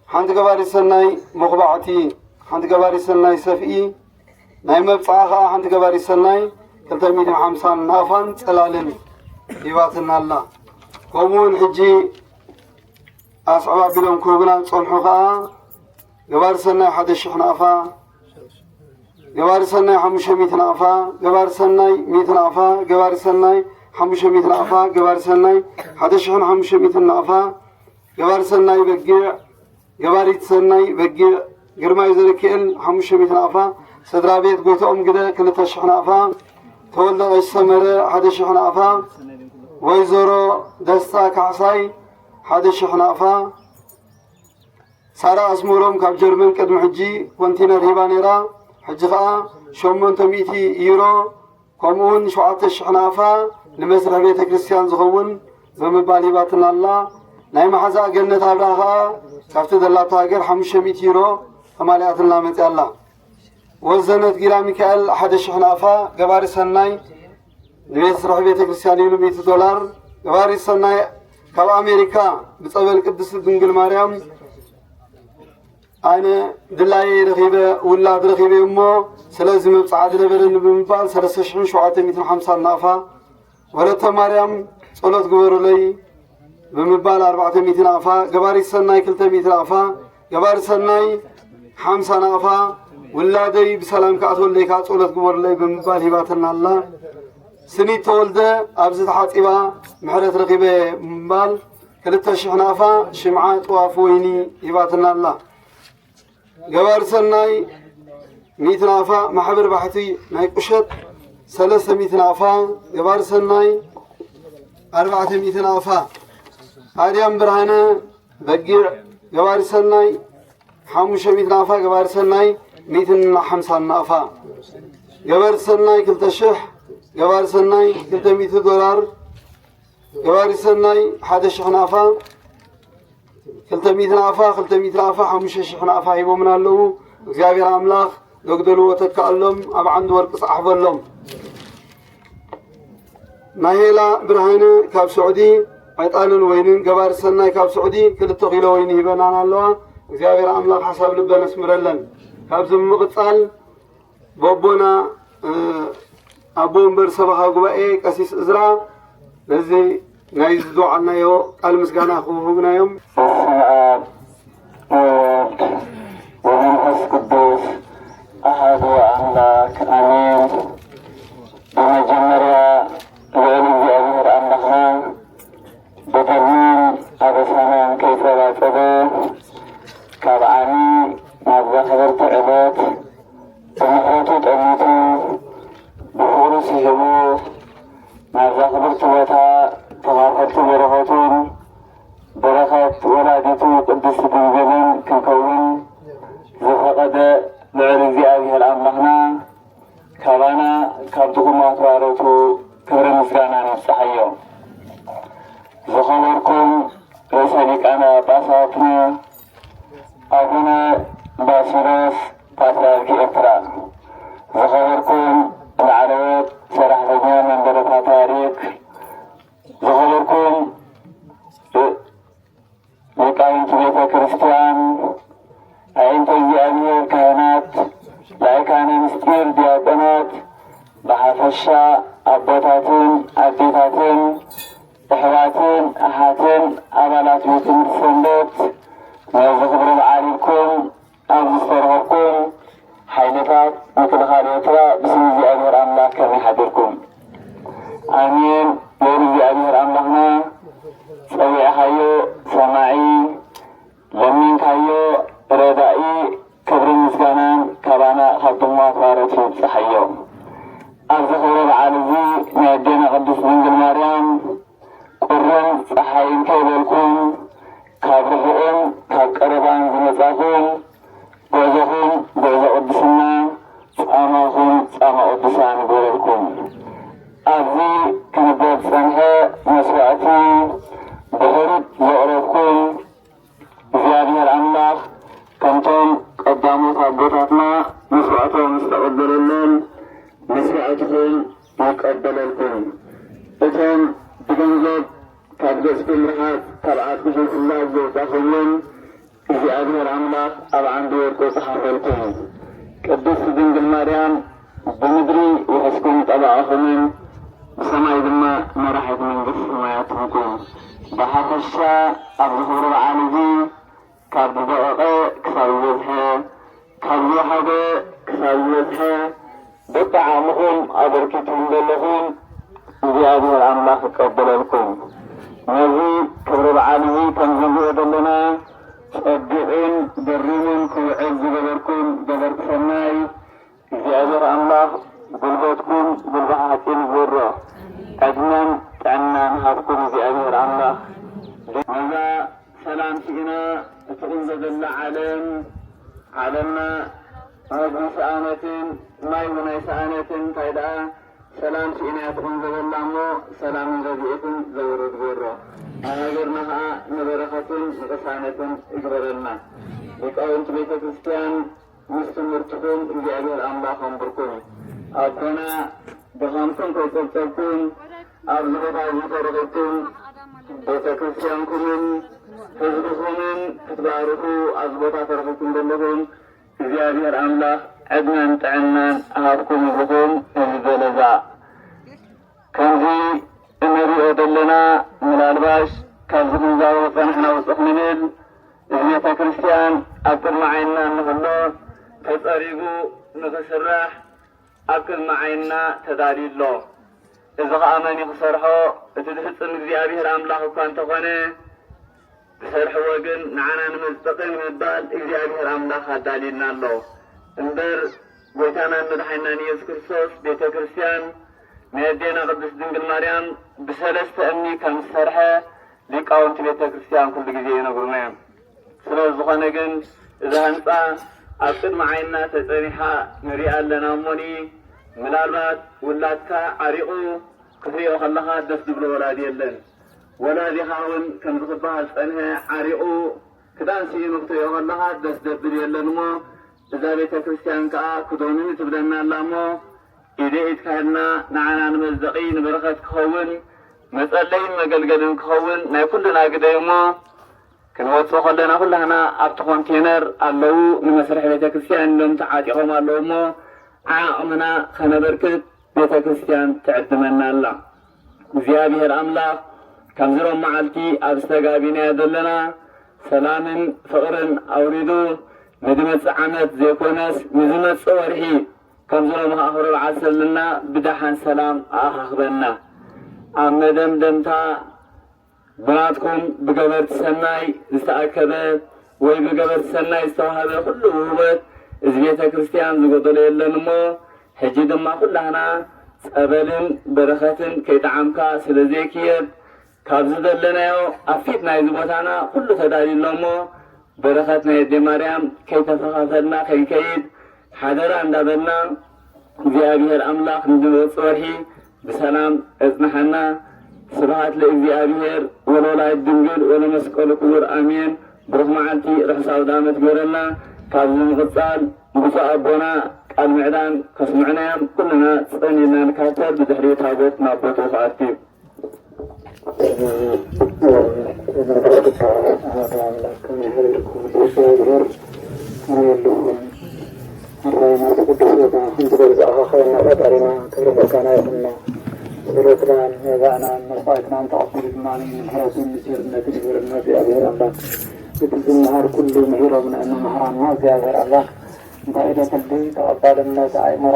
ሓንቲ ገባሪ ሰናይ መኹባዕቲ፣ ሓንቲ ገባሪ ሰናይ ሰፍኢ፣ ናይ መብጽዓ ኸኣ ሓንቲ ገባሪ ሰናይ ክልተ ሚእትን ሓምሳን ናፋን ጽላልን። ሂባትና ኣላ። ከምኡ እውን ሕጂ ኣስዕብ ኣቢሎም ክህቡና ዝጸንሑ ከኣ ገባሪ ሰናይ ሓደ ሽሕ ናቕፋ፣ ገባሪ ሰናይ ሓሙሽተ ሚእቲ ናቕፋ፣ ገባሪ ሰናይ ሚእቲ ናቕፋ፣ ገባሪ ሰናይ ሓሙሽተ ሚእቲ ናቕፋ፣ ገባሪ ሰናይ ሓደ ሽሕን ሓሙሽተ ሚእትን ናቕፋ፣ ገባሪ ሰናይ በጊዕ፣ ገባሪት ሰናይ በጊዕ፣ ግርማይ ዘርክኤል ሓሙሽተ ሚእቲ ናቕፋ፣ ስድራ ቤት ጎይትኦም ግደ ክልተ ሽሕ ናቕፋ፣ ተወልደ ቀሺ ሰመረ ሓደ ሽሕ ናቕፋ፣ ወይዘሮ ደስታ ካሕሳይ ሓደ ሽሕ ናቕፋ፣ ሳራ ኣስመሮም ካብ ጀርመን ቅድሚ ሕጂ ኮንቲነር ሂባ ነይራ። ሕጂ ኸኣ ሸሞንተ ሚእቲ ዩሮ ከምኡውን ሸውዓተ ሽሕ ናቕፋ ንመስርሒ ቤተ ክርስቲያን ዝኸውን ብምባል ሂባትና ኣላ። ናይ መሓዛ ገነት ኣብርሃ ኸኣ ካብቲ ዘላቶ ሃገር ሓሙሽተ ሚእቲ ዩሮ ተማሊኣትና መጽያ ኣላ። ወዘነት ጊራ ሚካኤል ሓደ ሽሕ ናቕፋ ገባሪ ሰናይ ንቤት ስራሕ ቤተ ክርስቲያን ኢሉ ሚእቲ ዶላር። ገባሪ ሰናይ ካብ ኣሜሪካ ብጸበል ቅድስቲ ድንግል ማርያም ኣነ ድላየ ረኺበ ውላድ ረኺበ እሞ ስለዚ መብጽዓ ዝነበረኒ ብምባል ሰለስተ ሽሕን ሸውዓተ ሚእትን ሓምሳን ናቕፋ። ወለተ ማርያም ጸሎት ግበሩለይ ብምባል ኣርባዕተ ሚእቲ ናቕፋ። ገባሪት ሰናይ ክልተ ሚእቲ ናቕፋ። ገባሪ ሰናይ ሓምሳ ናቕፋ። ውላደይ ብሰላም ክኣትወለይ ከዓ ጸሎት ግበሩለይ ብምባል ሂባትና ኣላ። ስኒት ተወልደ ኣብዚ ተሓጺባ ምሕረት ረኺበ ብምባል ክልተ ሽሕ ናቕፋ ሽምዓ ጥዋፍ ወይኒ ሂባትና ኣላ። ገባሪ ሰናይ ሚእቲ ናቕፋ፣ ማሕበር ባሕቲ ናይ ቁሸት ሰለስተ ሚእቲ ናቕፋ፣ ገባሪ ሰናይ ኣርባዕተ ሚእቲ ናቕፋ፣ ኣድያም ብርሃነ በጊዕ፣ ገባሪ ሰናይ ሓሙሽተ ሚእቲ ናቕፋ፣ ገባሪ ሰናይ ሚእትን ሓምሳን ናቕፋ፣ ገባሪ ሰናይ ክልተ ሽሕ፣ ገባሪ ሰናይ ክልተ ሚእቲ ዶላር፣ ገባሪ ሰናይ ሓደ ሽሕ ናቕፋ፣ ክልተ ሚእቲ ናቕፋ፣ ክልተ ሚእቲ ናቕፋ፣ ሓሙሽተ ሽሕ ናቕፋ ሂቦምና ኣለዉ። እግዚኣብሔር ኣምላኽ ዘጉደልዎ ተካኣሎም፣ ኣብ ዓንዲ ወርቂ ጸሓፈሎም። ናሄላ ብርሃነ ካብ ስዑዲ ዕጣንን ወይንን፣ ገባሪ ሰናይ ካብ ስዑዲ ክልተ ኪሎ ወይኒ ሂበናን ኣለዋ። እግዚኣብሔር ኣምላኽ ሓሳብ ልበን ኣስምረለን። ካብዚ ብምቕጻል በቦና፣ እ፣ ኣቦ ወንበር ሰበኻ ጉባኤ ቀሲስ እዝራ ነዚ ናይ ዝወዓልናዮ ቃል ምስጋና ክህቡና እዮም። በስመ ኣብ ወወልድ ወመንፈስ ቅዱስ ኣሐዱ ኣምላክ ኣሜን። ብመጀመርያ ልዑል እግዚኣብሔር ኣምላኽና በደልናን ኣበሳናን ከይጸባጸበ ካብ ዓሚ ናብዛ ክብርቲ ዕለት ብምሕረቱ ጠሚቱ ብፍቕሩ ስሒቡ ናብዛ ክብርቲ ቦታ ተኻፈልቲ በረኸቱን በረኸት ወላዲቱ ቅድስቲ ድንግልን ክንከውን ዝፈቐደ ልዑል እግዚኣብሔር ኣምላኽና ካባና ካብ ድኹማት ባሮቱ ክብሪ ምስጋና ንብጽሓዮ። ዝኸበርኩም ርእሰ ሊቃነ ጳጳሳትና ኣቡነ ባስልዮስ ፓትርያርክ ኤርትራ፣ ዝኸበርኩም ላዕለዎት ሰራሕተኛ መንበረ ፓትርያርክ፣ ዝኸበርኩም ሊቃውንቲ ቤተ ክርስቲያን፣ ኣዒንተ እግዚኣብሔር ካህናት፣ ላእካነ ምስጢር ዲያቆናት፣ ብሓፈሻ ኣቦታትን ኣዴታትን ኣሕዋትን ኣሓትን ኣባላት ቤት ትምህርቲ ሰንበት፣ ነዚ ክብሪ በዓል ኢልኩም ኣብዚ ዝተረኸብኩም ሓይልታት ምክልኻል ኤርትራ ብስም እግዚኣብሔር ኣምላኽ ከመይ ሓዲርኩም? ኣሜን። ልዑል እግዚኣብሔር ኣምላኽና ጸዊዕኻዮ ሰማዒ፣ ለሚንካዮ ረዳኢ፣ ክብርን ምስጋናን ካባና ካብ ድሙዋት ባሮት ይብጽሓዮ። ኣብዚ ክብረ በዓል እዚ ናይ ኣዴና ቅድስት ድንግል ማርያም ቁርን ጸሓይን ከይበልኩም ካብ ርሑቕን ካብ ቀረባን ዝመጻኹም ጉዕዞኹም ጉዕዞ ቅድስና፣ ጻማኹም ጻማ ቅዱሳን ይግበረልኩም። ኣብዚ ክንበብ ዝጸንሐ መስዋዕቲ ብሕሩድ ዘቕረብኩም እግዚኣብሔር ኣምላኽ ከምቶም ቀዳሞት ኣቦታትና መስዋዕቶም ዝተቐበለሎም መስዋዕትኹም ይቀበለልኩም። እቶም ብገንዘብ ካብ ገጽኩም ርሓቕ ካብ ዓድኹም ፍላግ ዘውጻኹምውን እግዚኣብሔር ኣምላኽ ኣብ ዓንዲ ወርቁ ጸሓፈልኩም። ቅድስት ድንግል ማርያም ብምድሪ ውሕስኩም ጠባዕኹምን ብሰማይ ድማ መራሒት መንግስቲ ሰማያት ይኹን። ብሓፈሻ ኣብዚ ክብሪ በዓል እዚ ካብ ዝደቐቐ ክሳብ ዝበዝሐ፣ ካብ ዝወሓደ ክሳብ ዝበዝሐ በብዓቕምኹም ኣበርኪትኩም ዘለኹም እግዚኣብሔር ኣምላኽ ይቀበለልኩም። ነዚ ክብሪ በዓል እዚ ከም ዝንሪኦ ዘለና ጸቢቑን በሪሙን ክውዕል ዝገበርኩም ገበርቲ ሰናይ እግዚኣብሔር ኣምላኽ ጉልበትኩም ጉልበት ሓፂን ይግበሮ። ዕድመን ጥዕናን ሃብኩም እግዚኣብሔር ኣምላኽ። ነዛ ሰላም ስኢና እትቕንዘ ዘላ ዓለም፣ ዓለምና መግቢ ሰኣነትን ማይ እውን ኣይሰኣነትን፣ እንታይ ደኣ ሰላም ስኢና እያ ትቕንዘ ዘላ እሞ ሰላምን ረድኤትን ዘውርድ ይግበሮ። ንሃገርና ኸዓ ንበረኸትን ንቅሳነትን ይግበረልና። ሊቃውንቲ ቤተ ክርስቲያን ምስ ትምህርትኹም እግዚኣብሔር ኣምላኽ ኣንብርኩም። ኣቦና ድኻምኩም ከይጸብጸብኩም ኣብዚ ቦታ እዚ ተረኺብኩም ቤተ ክርስቲያንኩምን ህዝብኹምን ክትባርኹ ኣብዚ ቦታ ተረኺብኩም ዘለኹም እግዚኣብሔር ኣምላኽ ዕድመን ጥዕናን ኣሃብኩም ይብልኹም። እዚ ገለዛ ከምዚ እንሪኦ ዘለና ምናልባሽ ካብዚ ክንዛረቦ ጸናሕና ውጽእ ክንብል እዚ ቤተ ክርስቲያን ኣብ ቅድሚ ዓይንና እንህሎ ተጸሪጉ ንኽስራሕ ኣብ ቅድሚ ዓይንና ተዳልዩ ኣሎ። እዚ ኸኣ መን እዩ ክሰርሖ? እቲ ዝፍጽም እግዚኣብሔር ኣምላኽ እኳ እንተኾነ ዝሰርሕዎ ግን ንዓና ንመጽደቒ ንምባል እግዚኣብሔር ኣምላኽ ኣዳልዩና ኣሎ። እምበር ጐይታናን መድሓኒናን ኢየሱስ ክርስቶስ ቤተ ክርስቲያን ናይ ኣዴና ቅድስት ድንግል ማርያም ብሰለስተ እምኒ ከም ዝሰርሐ ሊቃውንቲ ቤተ ክርስቲያን ኩሉ ግዜ ይነግሩና እዮም። ስለ ዝኾነ ግን እዛ ህንጻ ኣብ ቅድሚ ዓይንና ተጸኒሓ ንሪኣ ኣለና እሞኒ ምናልባት ውላድካ ዓሪቑ ክትሪኦ ከለኻ ደስ ዝብሎ ወላዲ የለን። ወላዲኻ እውን ከምዚ ክበሃል ዝጸንሐ ዓሪቑ ክዳን ስኢኑ ክትሪኦ ከለኻ ደስ ዘብል የለን እሞ እዛ ቤተ ክርስቲያን ከኣ ክዶንኒ ትብለና ኣላ እሞ ኢደ ኢድካ ኢልና ንዓና ንመዝደቒ ንበረኸት ክኸውን መጸለይን መገልገልን ክኸውን ናይ ኩልና ግደ እሞ ክንወጽእ ከለና ኩላህና ኣብቲ ኮንቴነር ኣለዉ ንመስርሒ ቤተ ክርስቲያን ኢሎም ተዓጢቖም ኣለዉ እሞ ዓቕምና ከነበርክት ቤተ ክርስቲያን ትዕድመና ኣላ። እግዚኣብሔር ኣምላኽ ከምዚ ሎም መዓልቲ ኣብ ዝተጋቢናዮ ዘለና ሰላምን ፍቕርን ኣውሪዱ ንዝመጽእ ዓመት ዘይኮነስ ንዝመጽእ ወርሒ ከምዚ ሎም ኸዓ ክብረ በዓል ሰልና ብደሓን ሰላም ኣኣኻኽበና። ኣብ መደምደምታ ብናትኩም ብገበርቲ ሰናይ ዝተኣከበ ወይ ብገበርቲ ሰናይ ዝተዋህበ ኩሉ ውህበት እዚ ቤተ ክርስቲያን ዝጎደሎ የለን እሞ ሕጂ ድማ ኩላህና ጸበልን በረኸትን ከይጠዓምካ ስለ ዘይክየድ ካብ ዝደለናዮ ኣብ ፊት ናይዚ ቦታና ኩሉ ተዳልዩ ኣሎ እሞ በረኸት ናይ ኣዴ ማርያም ከይተፈኻፈልና ከይንከይድ ሓደራ እንዳበልና እግዚኣብሔር ኣምላኽ ንዝመጽእ ወርሒ ብሰላም እጽንሓና። ስብሐት ለእግዚኣብሔር ወለወላዲቱ ድንግል ወለመስቀሉ ክቡር ኣሜን። ብሩኽ መዓልቲ ርሑስ ኣውደ ዓመት ግበረልና። ካብዚ ንምቕጻል ብፁዕ ኣቦና ቃል ምዕዳን ከስምዑና እዮም። ኩልና ጸኒና ንካተል ብድሕሪ ታቦት ናብ ቦትኡ ክኣቱ እዩ። መንፈስ ቅዱስ ኣሐዱ ኣምላክ ከመይ ሃለልኩም ብእግዚኣብሔር ከመይ ኣለኹም? ኣባይ ናብቲ ቅዱስ ቦታ ከምቲ በብዝኣኻኸየና ፈጣሪና ክብሪ ምስጋና ይኹንና። ጸሎትናን መባእናን መስዋዕትናን ተቐቢሉ ድማ ንምሕረቱን ንቸርነትን ይግበረልና እግዚኣብሔር ኣምላክ። እቲ ዝመሃር ኩሉ ምሂሮም ንእመ መሃራንና እግዚኣብሔር ኣምላክ እንተ ኢደ ትልዲ ተቐባልነት ኣእምሮ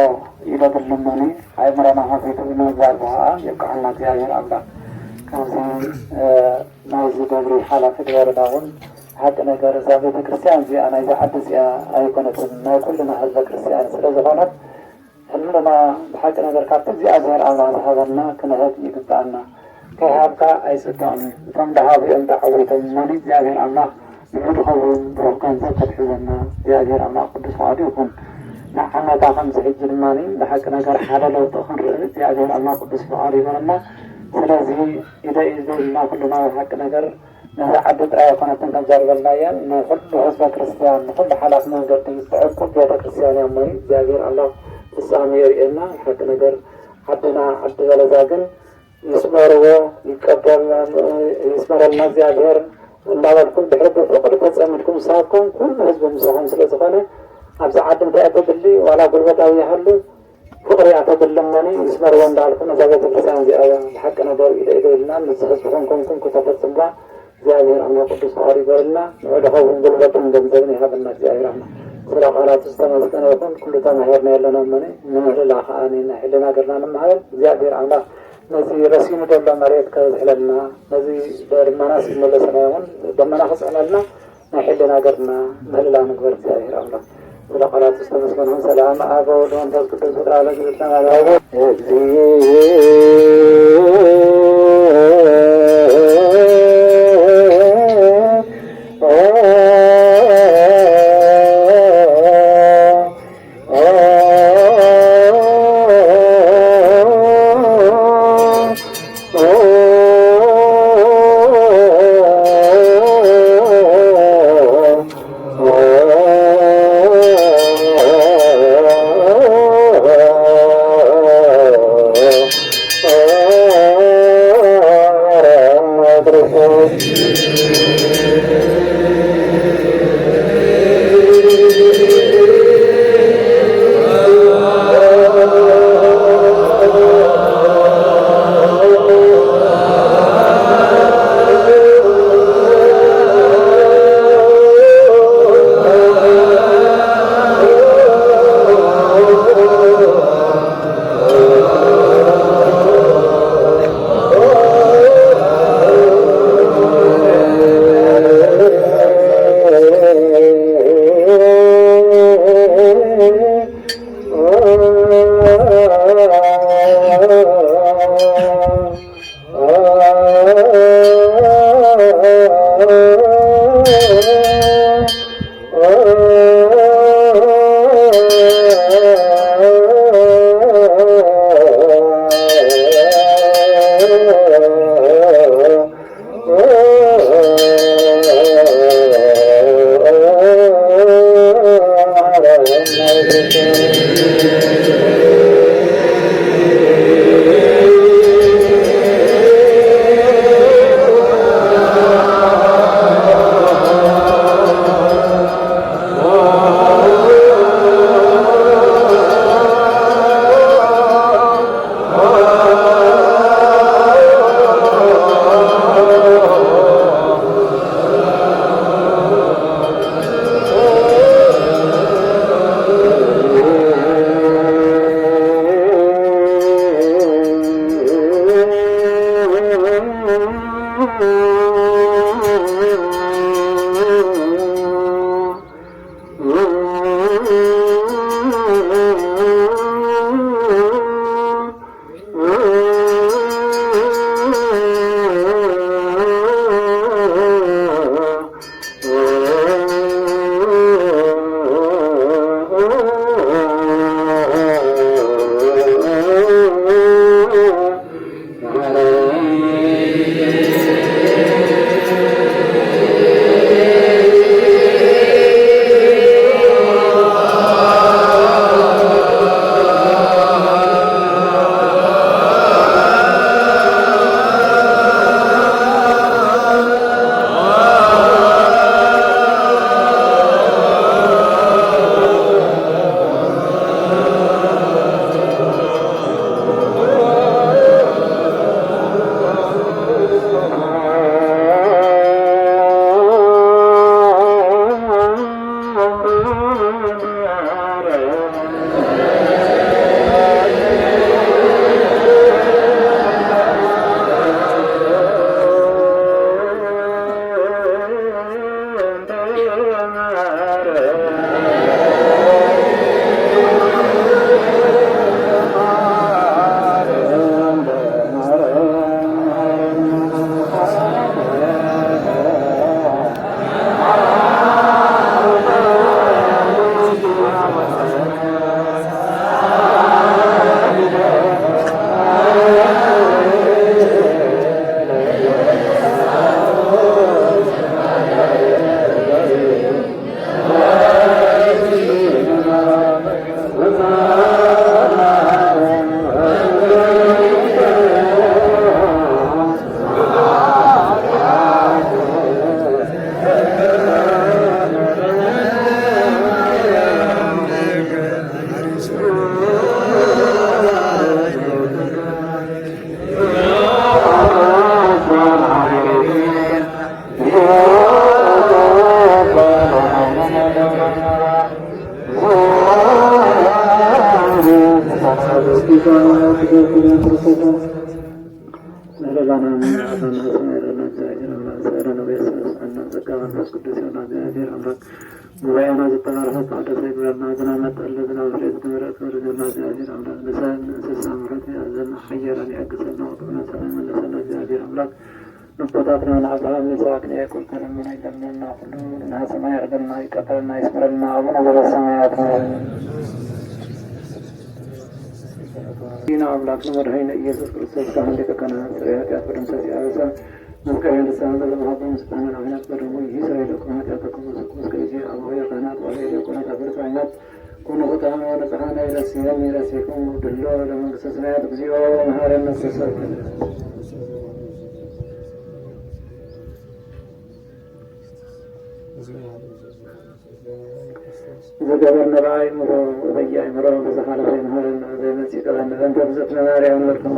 ኢደ ትልመኒ ኣእምሮና ከፊቱ ንምግባር ብኸዓ የብቅዓና እግዚኣብሔር ኣምላክ። ከምዚ ናይዚ ደብሪ ሓላፊ ድበረና እውን ሓቂ ነገር እዛ ቤተ ክርስቲያን እዚኣ ናይዚ ዓዲ እዚኣ ኣይኮነትን ናይ ኩልና ህዝበ ክርስቲያን ስለ ዝኾነት ኩልና ብሓቂ ነገር ካብቲ እግዚኣብሔር ኣምላክ ዝሃበና ክንህብ ይግብኣና። ከይሃብካ ኣይጽድቕን እዩ። እቶም ድሃቡ እዮም ተዓዊቶም እሞ ንእግዚኣብሔር ኣምላኽ ንዑ ድኸውን ብሩኽ ገንዘብ ከትሕዘና እግዚኣብሔር ኣምላኽ ቅዱስ ፍቓዱ ይኹን። ንዓመታ ከምዚ ሕጂ ድማ ብሓቂ ነገር ሓደ ለውጢ ክንርኢ እግዚኣብሔር ኣምላኽ ቅዱስ ፍቓዱ ይበለና። ስለዚ ኢደ ኢድ ዘይብልና ኩልና ብሓቂ ነገር ነዛ ዓዲ ጥራይ ኣይኮነትን ከምዛ ዝበልናያ ንኹሉ ህዝበ ክርስቲያን ንኹሉ ሓላፍ መንገዲ ብዕቁብ ቤተ ክርስቲያን እያ እሞ እግዚኣብሔር ኣምላኽ ፍጻሜ የርእየና። ብሓቂ ነገር ዓድና ዓዲ በለዛ ግን ይስመርዎ ይቀበል ይስመረልና እግዚኣብሔር እንዳበልኩም ድሕሪ ብፍቕሪ ተጸሚድኩም ምሳኩም ኩሉ ህዝቢ ምሳኹም ስለ ዝኾነ ኣብዚ ዓዲ እንታይ ተድሊ ዋላ ጉልበታዊ ይሃሉ ፍቕሪ እያ ተድሊ እሞኒ፣ ይስመርዎ እንዳበልኩ ነዛ ቤተክርስትያን እዚኣ ብሓቂ ነገሩ ኢለ ኢለ ኢልና፣ ምስ ህዝብኹም ኮንኩም ክተፈጽምዋ እግዚኣብሔር ኣምላኽ ቅዱስ ፍቓዱ ይግበረልና። ንዑ ድኸውን ጉልበትን ገንዘብን ይሃበና እግዚኣብሔር ኣምላኽ። ስለ ቃላቱ ዝተመስገነ ይኹን። ኩሉ ተማሂርና ኣለና እሞኒ፣ ንምህልላ ከኣ ናይ ሕልና ገርና ንመሃር። እግዚኣብሔር ኣምላኽ ነዚ ረሲኑ ዘሎ መሬት ከብዝሕለልና፣ ነዚ ደመና ዝመለሰና ይኹን ደመና ክጽዕነልና ናይ ሕልና ገርና ምህልላ ንግበር እግዚኣብሔር ኣምላኽ። ስለ ቃላቱ ዝተመስገነ ይኹን። ሰላም ኣብ ወወልድ ወመንፈስ ቅዱስ ወትረ ለዘለዓለሙ። ሰማይ ጸጋ መንፈስ ቅዱስ ይሁን። እግዚአብሔር አምላክ ጉባኤና ዝተባረከ ተቀደሰ ይግበረና። ዝናብ መጠለ ዝናብ ፍሬ ዝገበረ ክብር ይግበረና። እግዚአብሔር አምላክ ንሰብ ንእንስሳ ምሕረት ያዘና፣ ሓያላን ያግዘና፣ ወጥና ሰላም መለሰና። እግዚአብሔር አምላክ ንቦታትና ንአብርሃም ንይስሐቅ ንያዕቆብ ከለመና ይለምነና ኩሉ ንሃ ሰማይ ያርገልና፣ ይቀበለና፣ ይስመረልና። አቡነ ዘበሰማያት ዲና አምላክ ንመድኃኒነ ኢየሱስ ክርስቶስ ካህን ሊቀ ካህናት ስርየ ኃጢአት ወደምሰስ ያበሰ መፍቀሬ ንስሐ ዘለመሃቦ ምስጋና ናዊናት በደሙ ይሰረይ ለኩም ኃጢአተኩም ወስኩ እስከ ጊዜ አበው ካህናት ወለ ዲያቆናት አበርሳይናት ኩኑ ቁጣን ወነጽሐና ይረስየን ይረስየኩም ድሎ ለመንግስተ ሰማያት እግዚኦ መሐረነ ክርስቶስ። ዝገበርነ ብኣይምሮ ወበየኣይምሮ ብዝሓለፈ ይምሃረና፣ ዘይመጽእ ይቀበልና። በእንተ እግዝእትነ ማርያም ንበልክሞ።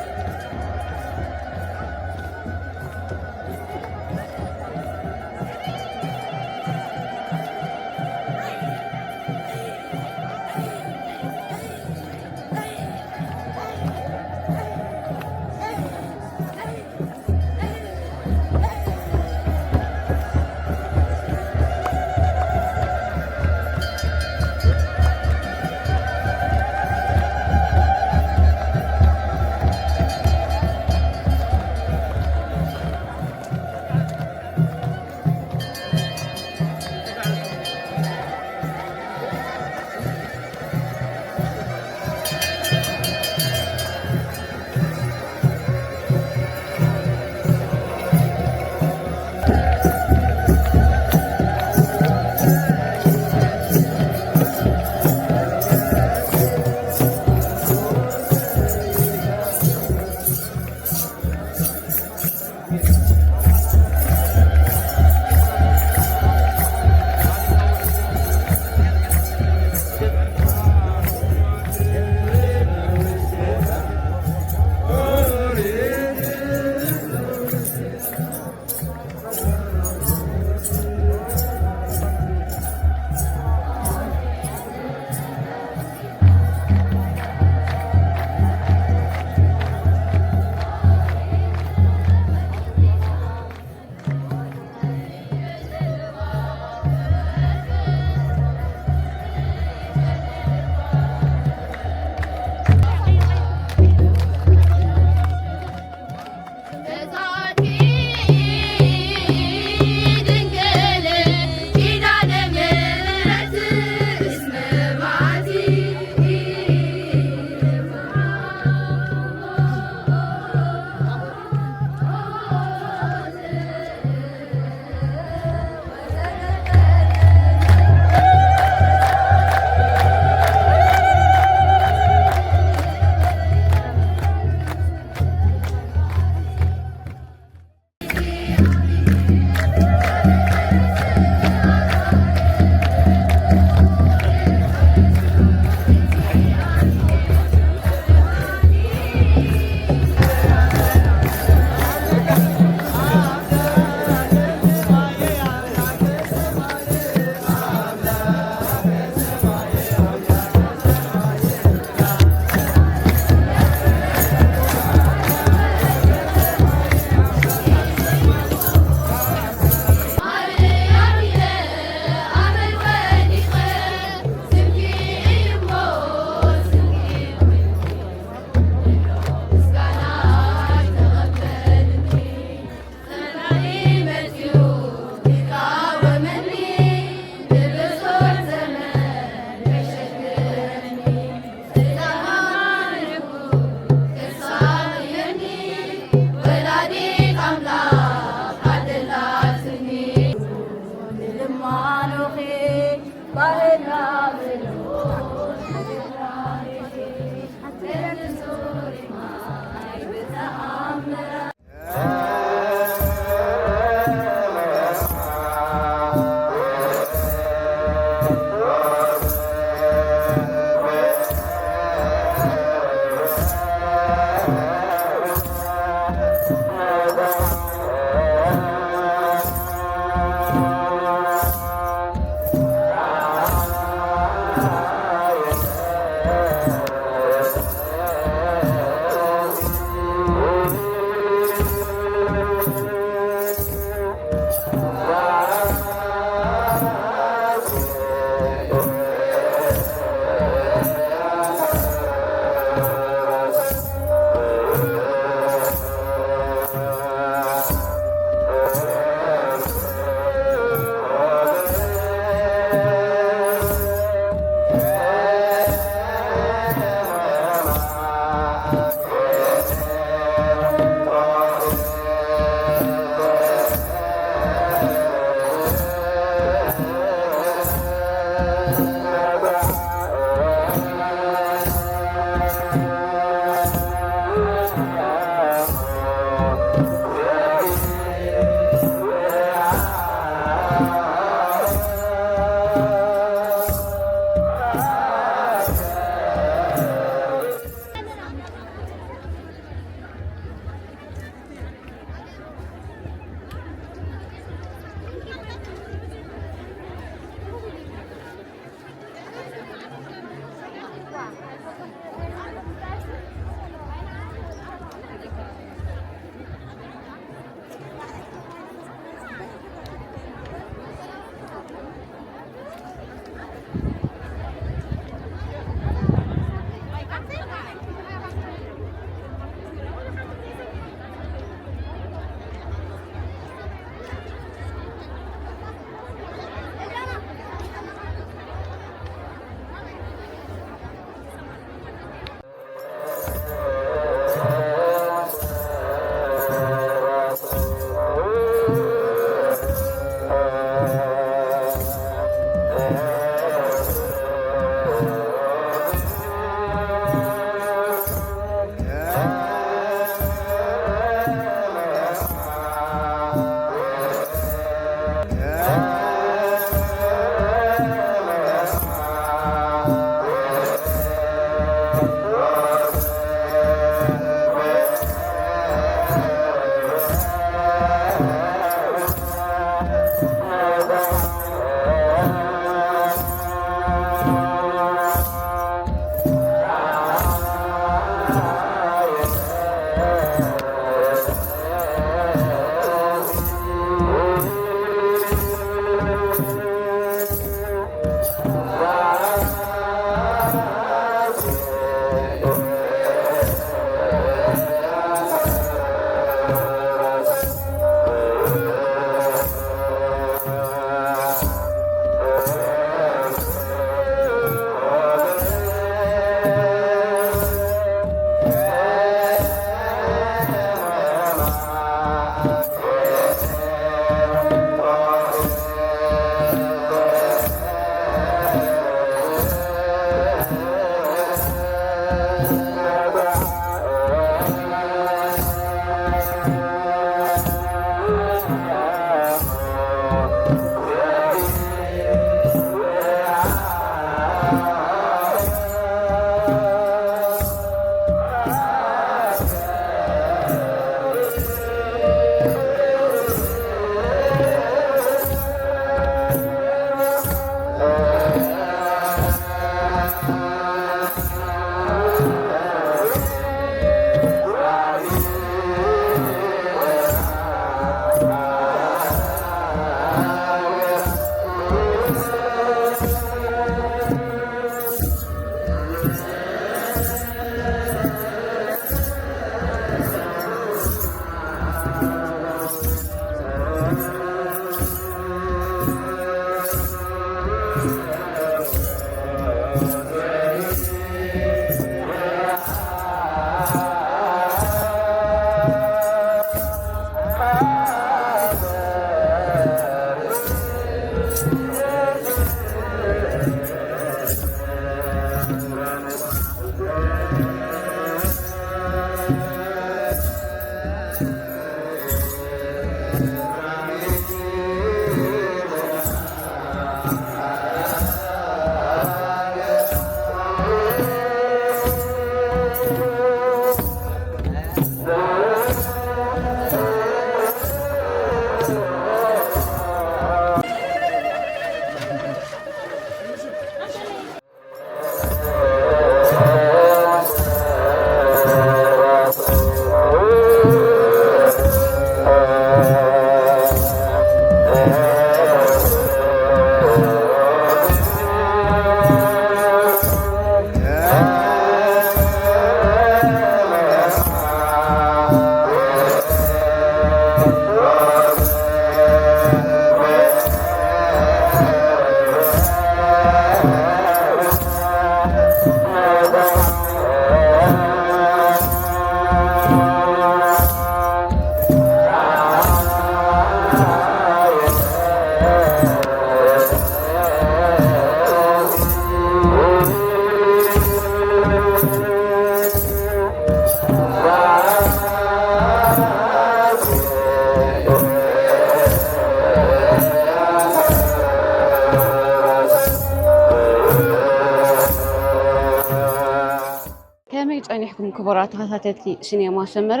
ክቡራት ተኸታተልቲ ሲኔማ ሰመረ፣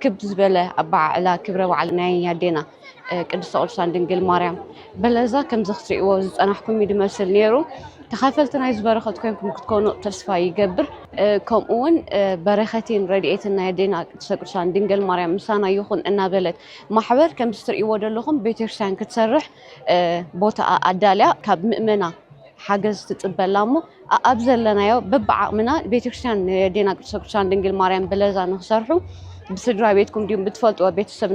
ክብ ዝበለ ኣበዓዕላ ክብረ በዓል ናይ ኣዴና ቅድስተ ቅዱሳን ድንግል ማርያም በለዛ ከምዚ ክትርእይዎ ዝጸናሕኩም እዩ ዝመስል ነይሩ። ተኻፈልቲ ናይዚ በረኸት ኮይንኩም ክትኮኑ ተስፋ ይገብር። ከምኡ እውን በረኸቴን ረድኤትን ናይ ኣዴና ቅድስተ ቅዱሳን ድንግል ማርያም ምሳና ይኹን እናበለት ማሕበር ከምዚ ትርእይዎ ዘለኹም ቤተክርስትያን ክትሰርሕ ቦታኣ ኣዳልያ ካብ ምእመና ሓገዝ ትጽበላ እሞ ኣብ ዘለናዮ በብዓቕምና ቤተክርስትያን ኣዴና ቅድስተ ቅዱሳን ድንግል ማርያም በለዛ ንክሰርሑ ብስድራ ቤትኩም ድዩ ብትፈልጥዎ ቤተሰብና